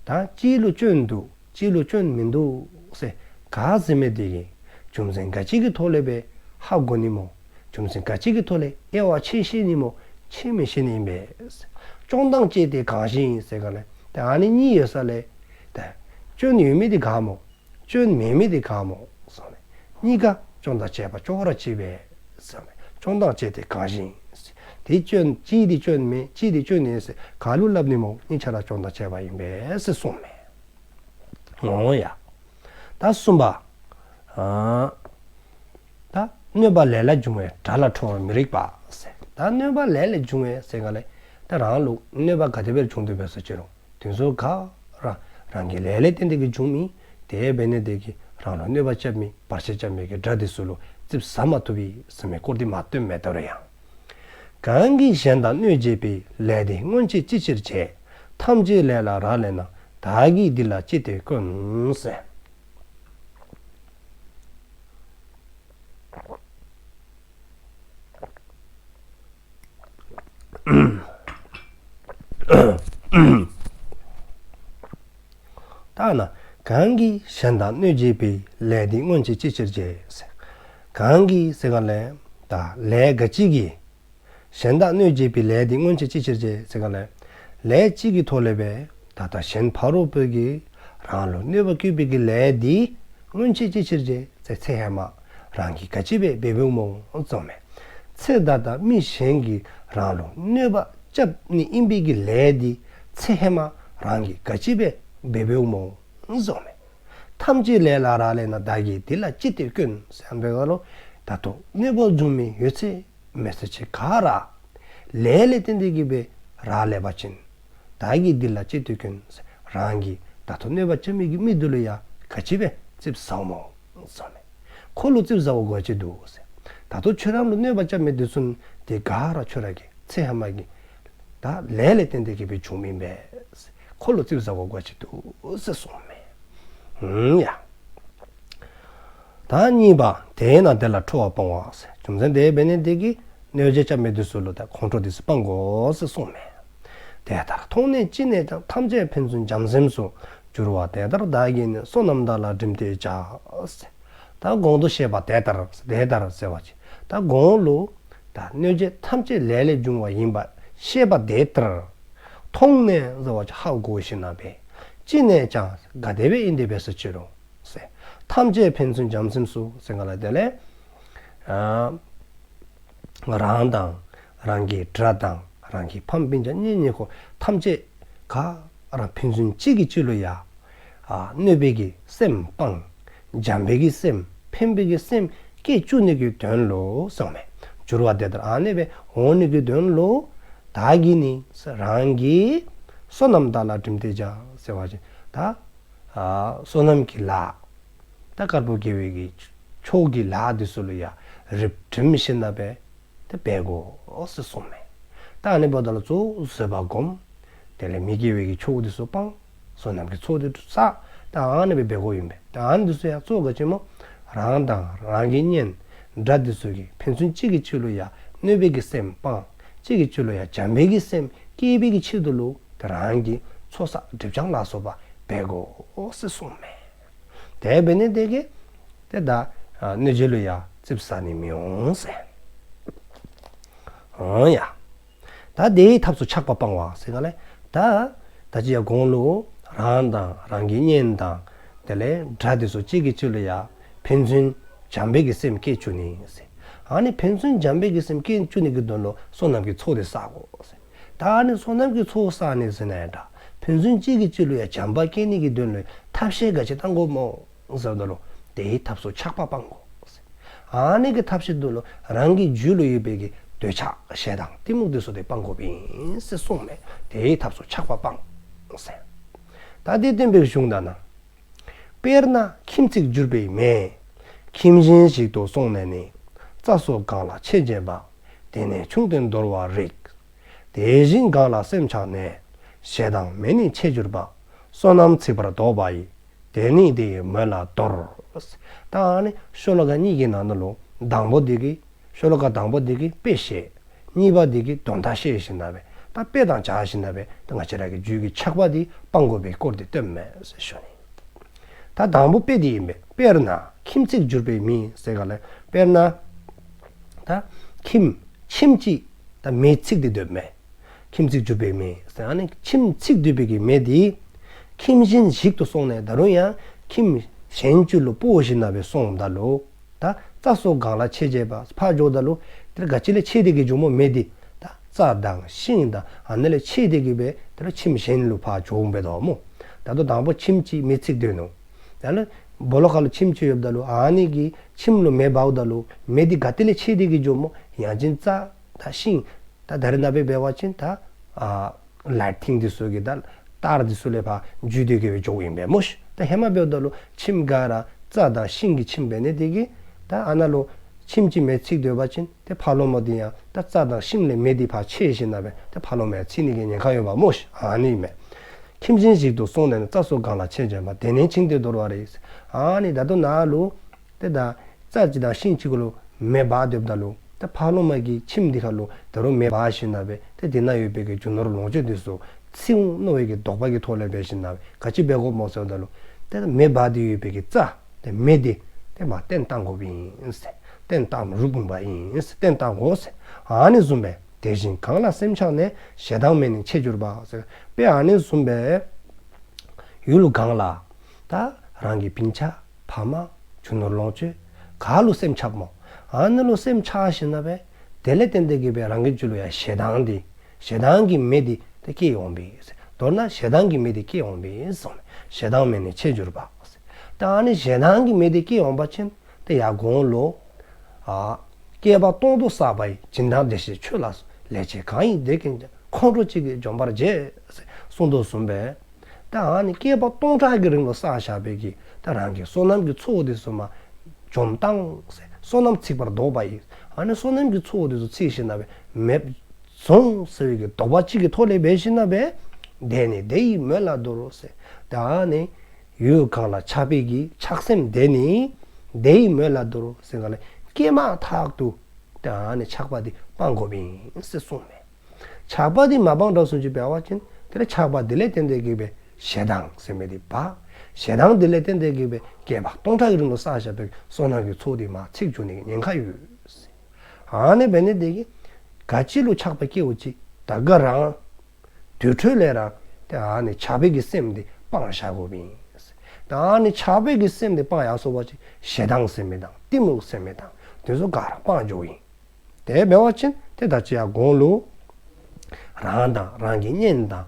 ད་གཅིག་ལུ་སྐྱོན་འདུག། གཅིག་ལུ་སྐྱོན་མིན་འདུག་ཟེར་ག་ཟེར་མི་དེ་གིས་རྒྱུ་མཚན་ག་ཅི་གི་ཐོག་ལས་སྦེ་ཧ་གོ་ནི་སྨོ། རྒྱུ་མཚན་ག་ཅི་གི་ཐོག་ལས་དབྱེ་བ་ཕྱེ་ཤེས་ནི་སྨོ། ཕྱེ་མི་ཤེས་ནི་ཨིན་པས། སྐྱོན་དང་བཅས་ཏེ་གང་ཞིག་ཡིན་ཟེར་ག་ལས་ད་ཨ་ནི་གཉིས་ཡོད་ས་ལས་ད་སྐྱོན་ཡོད་མི་དེ་ག་སྨོ། སྐྱོན་མེད་མི་དེ་ག་སྨོ་ཟེར་ནས། གཉིས་ཀ་སྐྱོན་དང་བཅས་པ་ཅོག་ར་གཅིག་པས་ཟེར་ནས། སྐྱོན་དང་བཅས་ཏེ་གང་ཞིག་ཡིན། དེ་སྐྱོན་གཅིག་དེ་སྐྱོན་མེད་གཅིག་དེ་སྐྱོན་ཡིན་ཟེར་ག་ལུ་སླབ་ནི་སྨོ། གཉིས་ཆ་ར་སྐྱོན་དང་བཅས་པ་ཨིན་པས་ཟེར་གསུངསམ་མས། འོང་ཡ། ད་གསུམ་པ། ཨ་ད་གནོད་པ་ལས་ལ་འབྱུང་བའི་དགྲ་ལ་ཁྲོ་བར་མི་རིགས་པ་ཟེར། ད་གནོད་པ་ལས་ལས་འབྱུང་བའི་ཟེར་ག་ལས་ད་རང་ལུ་གནོད་པ་ག་དེ་སྦེ་འབྱུང་དོ་བས་ཟེར་ཅི་རུང་དེ་ཚུ་ག་ར་རང་གི་ལས་ལས་བརྟེན་ཏེ་གི་འབྱུང་མི། དེ་འབད་ནི་དེ་གིས་རང་ལུ་གནོད་པ་རྐྱབ་མི་བར་ཆད་རྐྱབ་མི་གི་དགྲ་དེ་ཚུ་ལུ་ཙིགཔ་ཟ་མ་བཏུབ་པས་ཟེར་མི་སྐོར་དེ་མ་སྟོནམ་མས། ད་རུང་ཡང་། གང་གིས་གཞན་དག་གནོད་བྱེད་པའི། ལས་དེ་སྔོན་ཆད་ཅི་ཕྱིར་བྱས། ཐམས་ཅད་ལས་ལ་རག་ལས་ན། བདག་གིས་འདི་ལ་ཅི་སྟེ་བཀོན་ཟེར། ད་ན་གང་གིས་གཞན་དག་གནོད་བྱེད་པའི། ལས་དེ་སྔོན་ཆད་ཅི་ཕྱིར་བྱས་ཟེར། གང་གིས་ཟེར་ག་ལས་ད་ལས་ག་ཅི་གིས་གཞན་དག་གནོད་བྱེད་པའི། ལས་དེ་སྔོན་ཆད་ཅི་ཕྱིར་བྱས་ཟེར་ག་ལས་ལས་གཅིག་གི་ཐོག་ལས་སྦེ་ད་ལྟ་གཞན་ཕ་རོལ་པོ་གིས་རང་ལུ་གནོད་པ་བཀལ་བའི་གི་ལས་དེ་སྔོན་ཆད་ཅི་ཕྱིར་བྱས་ཟེར་ཚེ་ཧེ་མ་རང་གིས་ག་ཅི་སྦེ་འབདཝ་སྨོ་ཟེརཝ་མས། ཚེ་ད་ལྟ་མི་གཞན་གྱིས་རང་ལུ་གནོད་པ་རྐྱབ་ནི་ཨིན་པའི་གི་ལས་དེ་ཚེ་ཧེ་མ་རང་གིས་ག་ཅི་སྦེ་འབདཝ་སྨོ་ཟེརཝ་མས། ཐམས་ཅད་ལས་ལ་རག་ལས་ན། བདག་གིས་འདི་ལ་ཅི་སྟེ་བཀོན་ཟེར་ཨ་ནི་འབདཝ་ད་ལུ་ད་ལྟོ་གནོད་པ་འབྱུང་མི་ཡོད་ཚད་མེད་ཚད་ཅིག་ག་ར་ལས་ལས་བརྟེན་ཏེ་གི་སྦེ་རག་ལས་པ་ཅིན་བདག་གིས་འདི་ལ་ཅི་སྟེ་བཀོན་ཟེར། རང་གིས་ད་ལྟོ་གནོད་པ་རྐྱབ་མི་གི་མི་དེ་ལུ་ཡང་ག་ཅི་སྦེ་ཙིགཔ་ཟཝ་སྨོ་ཟེརཝ་མས། ཁོ་ལུ་ཙིགཔ་ཟ་དགོ་ག་ཅི་འདུག་ཟེར། ད་ལྟོ་ཁྱོད་རང་ལུ་གནོད་པ་རྐྱབ་མི་དེ་ཚུ་དེ་ག་ར་ཁྱོད་ར་གི་ཚེ་ཧེ་མ་གི་ད་ལས་ལས་བརྟེན་ཏེ་གི་སྦེ་བྱུངམ་ཨིན་པས། ཁོ་ལུ་ཙིགཔ་ཟ་དགོ་ག་ཅི་འདུག་ཟེར་གསུངསམ་མས། ཨུམ་ཡ། ད་གཉིས་པ། དེས་ན་དེ་ལ་ཁྲོ་བ་སྤང་བ་ཟེར། རྒྱུ་མཚན་དེ་འབད་ནི་དེ་གིས་གནོད་བྱེད་རྐྱབ་མི་དེ་ཚུ་ལུ་ད་ཁོང་ཁྲོ་དེ་ཚུ་སྤང་དགོ་ཟེར་གསུངསམ་མས། དེ་ལྟར་མཐོང་ནས་ཅི་ནས་ཀྱང་། ཐམས་ཅད་ཕན་ཚུན་བྱམས་སེམས་སུ། འགྱུར་བ་དེ་ལྟར་བདག་གིས་ནི། བསོད་ནམས་དག་ལ་བསྒྲིམས་ཏེ་བྱ། ཟེར། ད་གོང་དུ་བཤད་པ་དེ་ལྟར་དེ་ལྟར་ཟེར་བ་ཅིན་ད་གོང་ལུ་ད་གནོད་བྱེད་ཐམས་ཅད་ལས་ལས་བྱུང་བ་ཡིན་པ་ཤེས་པ་དེ་ལྟར། མཐོང་ནས་ཟེར་བ་ཅིན་ཧ་གོ་ཞིནམ་ལས་ཅི་ནས་ཀྱང་ག་དེ་སྦེ་ཨིན་དེ་སྦེ་ཟེར་ཅི་རུང་ཟེར། ཐམས་ཅད་ཕན་ཚུན་བྱམས་སེམས་སུ་ཟེར་ག་ལས་དེ་ལས་ཨ་རང་དང་རང་གི་དགྲ་དང་རང་གི་ཕམ་སྤུན་ཆ་གཉེན་ཉེ་འཁོར་ཐམས་ཅད་ག་ར་ཕན་ཚུན་གཅིག་གིས་གཅིག་ལུ་ཡང་ཨ་གནོད་པའི་གི་སེམས་སྤང་། བྱམས་པའི་གི་སེམས་ཕན་པའི་གི་སེམས་བསྐྱེད་བཅུག་ནི་གི་དོན་ལུ་ཟེརཝ་མས། འགྱུར་བ་དེ་ལྟར་ཨ་ནི་སྦེ་འོང་ནི་གི་དོན་ལུ་བདག་གིས་ནི་རང་གིས་བསོད་ནམས་དག་ལ་བསྒྲིམས་ཏེ་བྱ་ཟེར་བ་ཅིན་ད་ཨ་བསོད་ནམས་ཀྱི་ལཱ་ད་དཀར་པོ་དགེ་བའི་གི་ཕྱོགས་ཀྱི་ལཱ་དེ་ཚུ་ལུ་ཡང་རིགས་བསྒྲིམས་ཞིནམ་ལས་ཏེ་འབད་དགོ་ཟེར་གསུངསམ་མས། ད་ཨ་ནི་འབདཝ་ད་ལུ་གཙོ་བོ་བཟོད་པ་སྒོམ། དེ་ལས་མི་དགེ་བའི་གི་ཕྱོགས་དེ་ཚུ་སྤང་། བསོད་ནམས་ཀྱི་ཚོགས་དེ་ཚུ་བསགས། ད་ཨ་ནི་སྦེ་འབད་དགོཔ་ཨིན་པས། ད་ཨ་ནི་དེ་ཚུ་ཡང་གཙོ་བོ་ག་ཅི་སྨོ། རང་དང་རང་གི་གཉེན་དགྲ་དེ་ཚུ་གིས་ཕན་ཚུན་གཅིག་གིས་གཅིག་ལུ་ཡང་གནོད་པའི་གི་སེམས་སྤང་། གཅིག་གིས་གཅིག་ལུ་ཡང་བྱམས་པའི་གི་སེམས་བསྐྱེད་པའི་གི་ཆེད་དུ་ལུ་ད་རང་གིས་ཚོགས་བསགས་སྒྲིབ་སྦྱང་ལ་སོགས་པ་འབད་དགོ་ཟེར་གསུངསམ་མས། དེ་འབད་ནི་དེ་གིས་ཏེ་ད་ཨ་གནོད་བྱེད་ལུ་ཡང་ཙིགཔ་ཟ་ནི་མི་འོང་ཟེར། འོང་ཡ། ད་དེའི་ཐབས་སུ་ཆགས་པ་སྤང་བ་ཟེར་ག་ལས་ད་ད་ཅི་ཡང་གོང་ལུ་རང་དང་རང་གི་གཉེན་དང་དེ་ལས་དགྲ་དེ་ཚུ་གཅིག་གིས་གཅིག་ལུ་ཡང་ཕན་ཚུན་བྱམས་པའི་གི་སེམས་བསྐྱེད་བཅུག་ནི་ཟེར། ཨ་ནི་ཕན་ཚུན་བྱམས་པའི་གི་སེམས་བསྐྱེད་བཅུག་ནི་གི་དོན་ལུ་བསོད་ནམས་ཀྱི་ཚོགས་དེ་བསག་དགོ་ཟེར། ད་ཨ་ནི་བསོད་ནམས་ཀྱི་ཚོགས་བསག་ནི་ཟེར་ན་ཡང་འདྲ། ཕན་ཚུན་གཅིག་གིས་གཅིག་ལུ་ཡང་བྱམས་པ་བསྐྱེད་ནི་གི་དོན་ལུ་ཐབས་ཤེས་ག་ཅི་བཏང་དགོཔ་སྨོ་ཟེརཝ་ད་ལུ་དེའི་ཐབས་སུ་ཆགས་པ་སྤང་དགོ་ཟེར། ཨ་ནི་གི་ཐབས་ཤེས་དེ་ལུ་རང་གི་རྒྱུད་ལུ་ཡོད་པའི་གི་འདོད་ཆགས་ཞེ་སྡང་གཏི་མུག་དེ་ཚུ་དེ་སྤང་དགོཔ་ཨིན་ཟེར་གསུངསམ་མས། དེའི་ཐབས་སུ་ཆགས་པ་སྤང་ཟེར། ད་དེ་སྟོན་པའི་གཞུང་ད་ན། དཔེར་ན་ཁྱིམ་ཚིག་བསྒྱུར་བའི་མེ། ཁྱིམ་གཞན་ཞིག་ཏུ་སོང་ནས་ནི། རྩྭ་སོགས་གང་ལ་ཆས་བྱེད་པ། དེ་ནས་ཕྱུང་སྟེ་འདོར་བར་རིགས། དེ་བཞིན་གང་ལ་སེམས་ཆགས་ནས། ཞེ་སྡང་མེད་ནི་ཆས་གྱུར་པ། བསོད་ནམས་ཚིག་པར་འདོགས་པ་ཡིས། དེ་ནི་དེའི་མོད་ལ་འདོར། ད་ཨ་ནི་ཤོ་ལོ་ཀ་གཉིས་ཀྱི་ནང་ན་ལུ་དང་པོ་འདི་གིས་ཤོ་ལོ་ཀ་དང་པོ་འདི་གིས་དཔེ་བཤད། གཉིས་པ་འདི་གིས་དོན་དག་བཤད་ཞིནམ་ལས་ད་དཔེ་དང་སྦྱར་ཞིནམ་ལས་ད་ང་བཅས་ར་གི་རྒྱུད་ཀྱི་ཆགས་པ་འདི་སྤང་དགོ་པའི་སྐོར་འདི་སྟོནམ་མས་ཟེར་ཞུ་ནི། ད་དང་པོ་དཔེ་འདི་ཨིན་པས། དཔེར་ན་ཁྱིམ་ཚིག་འགྱུར་བའི་མི་ཟེར་ག་ལས་དཔེར་ན་ད་ཁྱིམ་ཁྱིམ་ཅིག་ད་མེ་ཚིག་སྟེ་སྡོདཔ་མས། ཁྱིམ་ཚིག་འགྱུར་བའི་མེ་ཟེར། ཨ་ནི་ཁྱིམ་ཚིག་སྡོད་པའི་གི་མེ་འདི་ཁྱིམ་གཞན་ཞིག་ཏུ་སོང་ནས་ད་རུང་ཡང་ཁྱིམ་གཞན་ཅིག་ལུ་སྤོ་ཞིནམ་ལས་སོངམ་ད་ལུ་ད་རྩྭ་སོགས་གང་ལ་ཆས་བྱེད་པ། ཕར་འགྱོཝ་ད་ལུ་དེ་ལས་ག་ཅི་ལས་ཆས་ཏེ་གི་འགྱོཝ་སྨོ་མེ་འདི། ད་རྩྭ་དང་ཤིང་དང་ཨ་ནི་ལས་ཆས་ཏེ་གི་སྦེ་དེ་ལས་ཁྱིམ་གཞན་ལུ་ཕར་འགྱོཝ་མས་དོ་སྨོ། ད་ལྟོ་དང་པོ་ཁྱིམ་ཅིག་མེ་ཚིག་སྡོད་ནུག། ད་ལུ་སྦོ་ལོགས་ཁ་ལུ་ཁྱིམ་ཅིག་ཡོདཔ་ད་ལུ་ཨ་ནི་གི་ཁྱིམ་ལུ་མེ་འབརཝ་ད་ལུ་མེ་འདི་ག་ཏེ་ལས་ཆས་ཏེ་གི་འགྱོཝ་སྨོ། ཡང་ཅིན་རྩྭ་དང་ཤིང་ད་ད་རེས་ནངས་པ་འབད་བ་ཅིན་ད་ཨ་ལའིཊ་ཐིང་འདི་ཚུ་གི་ད་ཏར་འདི་ཚུ་ལས་ཕར་འཇུས་ཏེ་གི་སྦེ་འགྱོཝ་ཨིན་པས་སྨོ་ཤིག། ད་ཧེ་མ་འབདཝ་ད་ལུ་ཁྱིམ་ག་ར་རྩྭ་དང་ཤིང་གི་ཁྱིམ་འབད་ནི་དེ་གིས་ད་ཨ་ནཱ་ལུ་ཁྱིམ་ཅིག་མེ་ཚིག་སྡོད་པ་ཅིན་ཏེ་ཕར་ལོགས་མ་འདི་ཡང་ད་རྩྭ་དང་ཤིང་ལས་མེ་འདི་ཕར་ཆས་ཞིནམ་ལས་ཏེ་ཕར་ལོགས་མ་ཚིག་ནི་གི་ཉེན་ཁ་ཡོདཔ་སྨོ་ཤིག། ཨ་ནི་མས། ཁྱིམ་གཞན་ཞིག་ཏུ་སོང་ནས་ནི། རྩྭ་སོགས་གང་ལ་ཆས་བྱེད་པ། དེ་ནས་ཕྱུང་སྟེ་འདོར་བར་རིགས། ཨ་ནི་ད་ལྟོ་ནཱ་ལུ་ཏེ་ད་རྩྭ་ཅིག་དང་ཤིང་ཅིག་གུ་ལུ་མེ་འབར་སྡོདཔ་ད་ལུ་ཏེ་ཕར་ལོགས་མ་གི་ཁྱིམ་འདི་ཁ་ལུ་ད་རུང་མེ་འབར་ཞིནམ་ལས་ཏེ་དེ་ནང་ཡོད་པའི་གི་རྒྱུ་ནོར་ལོངས་སྤྱོད་འདི་ཚུ་ཚིག་འོང་མནོ་བའི་གི་དོགས་པ་གི་ཐོག་ལས་འབད་ཞིནམ་ལས་ག་ཅི་འབད་དགོཔ་སྨོ་ཟེརཝ་ད་ལུ་ཏེ་མེ་འབར་ཏེ་ཡོད་པའི་གི་རྩྭ་ཏེ་མེ་འདི་ཏེ་མར་བཏོན་བཏང་དགོཔ་ཨིན་ཟེར། བཏོན་བཏངམ་རུང་བུམ་པ་ཨིན་ཟེར། བཏོན་བཏང་དགོ་ཟེར། ཨ་ནི་བཟུམ་སྦེ་དེ་བཞིན་གང་ལ་སེམས་ཆགས་ནས། ཞེ་སྡང་མེད་ནི་ཆས་གྱུར་པ་ཟེར། དཔེ་ཨ་ནི་བཟུམ་སྦེ་ཡུལ་གང་ལ་ད་རང་གི་སྤུན་ཆ་ཕ་མ་རྒྱུ་ནོར་ལོངས་སྤྱོད་ག་ལུ་སེམས་ཆགསཔ་སྨོ། ཨ་ནི་ལུ་སེམས་ཆགས་ཞིནམ་ལས་དེ་ལས་བརྟེན་ཏེ་གི་སྦེ་རང་གི་རྒྱུད་ལུ་ཡང་ཞེ་སྡང་འདི་ཞེ་སྡང་གི་མེ་འདི་ཏེ་སྐྱེ་འོང་པས་ཟེར། མདོར་ན་ཞེ་སྡང་གི་མེ་འདི་སྐྱེ་འོང་པས་ཟེར། ཞེ་སྡང་མེད་ནི་ཆས་གྱུར་པ་ཟེར། ད་ཨ་ནི་ཞེ་སྡང་གི་མེ་འདི་སྐྱེ་འོང་པ་ཅིན་ཏེ་ཡར་གོང་ལུ་ཨ་བསྐལ་པ་སྟོང་དུ་བསགས་པ་ཡི། སྦྱིན་དང་བདེ་གཤེགས་མཆོད་ལ་སོགས། ལེགས་སྤྱད་གང་ཡིན་དེ་ཀུན་ཀྱང་། ཁོང་ཁྲོ་གཅིག་གིས་འཇོམས་པར་བྱེད་ཟེར་གསུངས་དོ་བཟུམ་སྦེ། ད་ཨ་ནི་བསྐལ་པ་སྟོང་ཕྲག་གི་རིང་ལུ་བསགས་བཞག་པའི་གི་ད་རང་གི་བསོད་ནམས་ཀྱི་ཚོགས་འདི་ཚུ་མར་འཇོམས་བཏང་ཟེར། བསོད་ནམས་ཚིག་པར་འདོགས་པ་ཡིས། ཨ་ནི་བསོད་ནམས་ཀྱི་ཚོགས་འདི་ཚུ་ཚིག་ཞིནམ་ལས་མེདཔ་བཟོ་འོང་ཟེར་བའི་གི་དོགས་པ་གཅིག་གི་ཐོག་ལས་འབད་ཞིནམ་ལས་དེ་ནི་དེ་ཡི་མོད་ལ་འདོར་རོ་ཟེར། ད་ཨ་ནི་ཡུལ་གང་ལ་ཆགས་པའི་གི་ཆགས་སེམས་དེ་ནི་དེ་ཡི་མོད་ལ་འདོར་རོ་ཟེར་ག་ལས་སྐྱེས་མ་ཐག་ཏུ་ད་ཨ་ནི་ཆགས་པ་འདི་སྤང་དགོཔ་ཨིན་ཟེར་གསུངསམ་མས། ཆགས་པ་འདི་མ་སྤང་དྲགས་སུ་ཅིག་འབད་བ་ཅིན་དེ་ལས་ཆགས་པ་འདི་ལས་བརྟེན་ཏེ་གི་སྦེ་ཞེ་སྡང་ཟེར་མི་འདི་འབར། ཞེ་སྡང་འདི་ལས་བརྟེན་ཏེ་གི་སྦེ་བསྐལ་པ་སྟོང་ཕྲག་གི་རིང་ལུ་བསགས་བཞག་པའི་བསོད་ནམས་ཀྱི་ཚོགས་འདི་མར་ཚིག་འགྱོ་ནི་གི་ཉེན་ཁ་ཡོད་ཟེར། ཨ་ནི་འབད་ནི་དེ་གིས་ག་ཅི་ལུ་ཆགས་པ་སྐྱེཝ་ཅིག་ད་ག་ར་དུས་འཕྲོ་ལས་ར་ཏེ་ཨ་ནི་ཆགས་པའི་གི་སེམས་འདི་སྤང་བཞག་དགོཔ་ཨིན་ཟེར། ད་ཨ་ནི་ཆགས་པའི་གི་སེམས་འདི་སྤང་ཡར་སོ་བ་ཅིན་ཞེ་སྡང་ཟེར་མི་དང་གཏི་མུག་ཟེར་མི་དང་དེ་ཚུ་ག་ར་སྤང་འགྱོཝ་ཨིན། དེ་འབད་བ་ཅིན་ཏེ་ད་ཅི་ཡར་གོང་ལུ་རང་དང་རང་གི་གཉེན་དང་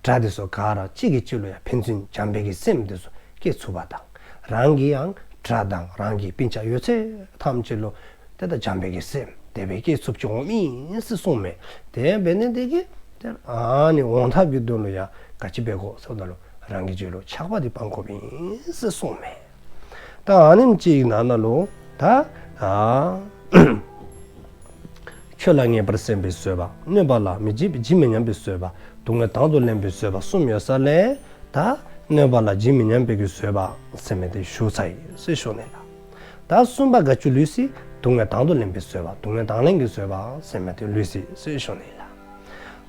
དགྲ་དེ་ཚུ་ག་ར་གཅིག་གིས་གཅིག་ལུ་ཡང་ཕན་ཚུན་བྱམས་པའི་གི་སེམས་དེ་ཚུ་སྐྱེ་ཚུགསཔ་དང་རང་གི་ཡང་དགྲ་དང་རང་གི་སྤུན་ཆ་ཡོད་ཚད་ཐམས་ཅད་ལུ་ཏེ་ད་བྱམས་པའི་གི་སེམས་དེ་སྦེ་སྐྱེ་ཚུགསཔ་ཅིག་འོངམ་ཨིན་ཟེར་གསུངསམ་མས། དེ་འབད་ནི་དེ་གིས་ཏེ་ཨ་ནི་འོང་ཐབས་ཀྱི་དོན་ལུ་ཡང་ག་ཅི་འབད་དགོ་ཟེརཝ་ད་ལུ་རང་གི་རྒྱུད་ལུ་ཆགས་པ་འདི་སྤང་དགོཔ་ཨིན་ཟེར་གསུངསམ་མས། ད་ཨ་ནེམ་ཅིག་ནང་ན་ལུ་ད་ཨ་ཆོས་ལ་ངེས་པར་སེམས་པའི་བཟོད་པ། གནོད་པ་ལ་མི་ཇི་ཇི་མི་སྙམ་པའི་བཟོད་པ། སྡུག་བསྔལ་དང་དུ་ལེན་པའི་བཟོད་པ་གསུམ་ཡོད་ས་ལས་ད་གནོད་པ་ལ་ཇི་མི་སྙམ་པའི་གི་བཟོད་པ་ཟེར་མི་དེ་ཞུ་ཚར་ཡི་ཟེར་ཞུ་ནི་ལགས། ད་གསུམ་པ་ག་ཅི་ལུས་ཟེར། སྡུག་བསྔལ་དང་དུ་ལེན་པའི་བཟོད་པ། སྡུག་བསྔལ་དང་ལེན་གྱི་བཟོད་པ་ཟེར་མི་དེ་ལུས་ཟེར་ཞུ་ནི་ལགས།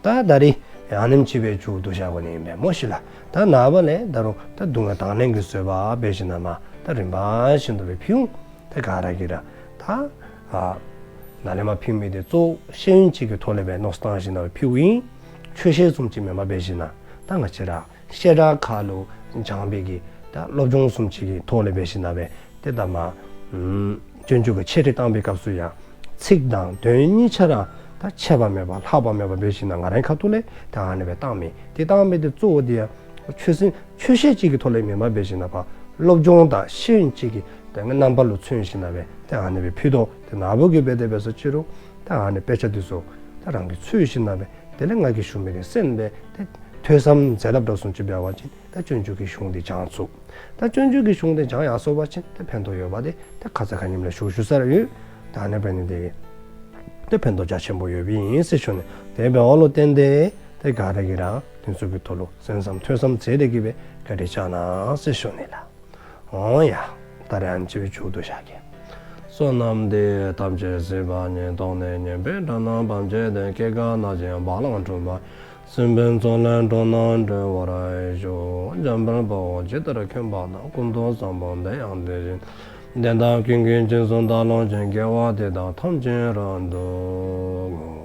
ད་ད་རིས་ཨ་ནེམ་ཅིག་སྦེ་མཇུག་བསྡུ་བཞག་དགོ་ནི་ཨིན་པས་སྨོ་ཤིག་ལགས། ད་ནངས་པ་ལས་ད་རུང་ད་སྡུག་བསྔལ་དང་ལེན་གྱི་བཟོད་པ་འབད་ཞིནམ་ལས་ད་རིམ་པ་བཞིན་དུ་སྦེ་ཕུལ་འོང་། ད་ག་ར་གིས་ར་ད་ཨ་ནཱ་ལས་མར་ཕུལ་མི་དེ་གཙོ་བོ་ཤེས་ཡོན་ཅིག་གི་ཐོག་ལས་སྦེ་མནོ་བསམ་བཏང་ཞིནམ་ལས་ཕུལཝ་ཨིན། ཆོས་བཤད་བཟུམ་ཅིག་མེན་པར་འབད་ཞིནམ་ལས་ད་ང་བཅས་ར་བཤད་གྲྭ་ཁ་ལུ་སྦྱང་བའི་གི་ད་སློབ་སྦྱོང་བཟུམ་ཅིག་གི་ཐོག་ལས་འབད་ཞིནམ་ལས་ཏེ་ད་མར་ཨམ་སྤྱོད་འཇུག་གི་འཆད་ཁྲིད་བཏང་བའི་སྐབས་སུ་ཡང་ཚིག་དང་དོན་གཉིས་ཆ་ར་ད་ཆད་པ་མེད་པར་ལྷག་པ་མེད་པར་འབད་ཞིནམ་ལས་ང་རའི་ཁ་ཐུག་ལས་ད་ཨ་ནི་སྦེ་བཏངམ་ཨིན། དེ་བཏངམ་དེ་གཙོ་བོ་དེ་ཡང་ཆོས་སེམས་ཆོས་བཤད་ཅིག་གི་ཐོག་ལས་མེན་པར་འབད་ཞིནམ་ལས་ཕར་སློབ་སྦྱོང་དང་ཤེས་ཡོན་ཅིག་གི་ད་རྣམ་པ་ལུ་མཚོན་ཞིནམ་ལས་ད་ཨ་ནི་སྦེ་ཕུལ་དོ། ཏེ་ནཱ་བུ་གིས་འབད་དེ་འབད་སོ་ཅི་རུང་ད་ཨ་ནི་དཔེ་ཆ་དེ་ཚུ་ད་རང་གིས་འཚོལ་ཞིནམ་ལས་དེ་ལས་ང་གིས་ཞུ་མི་དེ་གསན་སྦེ་ཏེ་ཐོས་བསམ་མཛད་དཔ་དྲགས་སུ་ཅིག་འབད་བ་ཅིན་ད་སྤྱོད་འཇུག་གི་གཞུང་དེ་སྦྱང་ཚུགས། ད་སྤྱོད་འཇུག་གི་གཞུང་དེ་སྦྱང་ཡར་སོ་བ་ཅིན་ད་ཕན་ཐོགས་ཡོདཔ་དེ་ད་ཁ་ཙ་ཁ་ཉིནམ་ལས་ཞུ་ཞུ་ས་ར་ཡོད། ད་ཨ་ནི་འབད་ནི་དེ་གིས་ཏེ་ཕན་ཐོགས་རྒྱ་ཆེན་པོ་ཡོདཔ་ཨིན་ཟེར་ཞུ་ནི། དེ་འབདཝ་ལུ་བརྟེན་ཏེ་ཏེ་ག་ར་གིས་ར་དེ་ཚུ་གི་ཐོག་ལུ་གསན་བསམ་ཐོས་བསམ་མཛད་དེ་གིས་སྦེ་བཀའ་དྲིན་བསྐྱང་གནང་ཟེར་ཞུ་ནི་ལགས། འོང་ཡ། ད་རེས་ཨ་ནི་ཅིག་སྦེ་མཇུག་བསྡུ་བཞག་གེ། བསོད་ནམས་འདི་ཡིས་ཐམས་ཅད་གཟིགས་པ་ཉིད། ཐོབ་ནས་ཉེས་པའི་དགྲ་རྣམས་ཕམ་བྱས་ཏེ། སྐྱེ་རྒ་ན་འཆིའི་རྦ་རླབས་འཁྲུགས་པ་ཡི། སྲིད་པའི་མཚོ་ལས་འགྲོ་རྣམས་སྒྲོལ་བར་ཤོག། འཇམ་དཔལ་དཔའ་བོས་ཇི་ལྟར་མཁྱེན་པ་དང་། ཀུན་ཏུ་བཟང་པོ་དེ་ཡང་དེ་བཞིན་ཏེ། དེ་དག་ཀུན་གྱི་རྗེས་སུ་བདག་སློབ་ཅིང་། དགེ་བ་འདི་དག་ཐམས་ཅད་རབ་ཏུ་བསྔོ།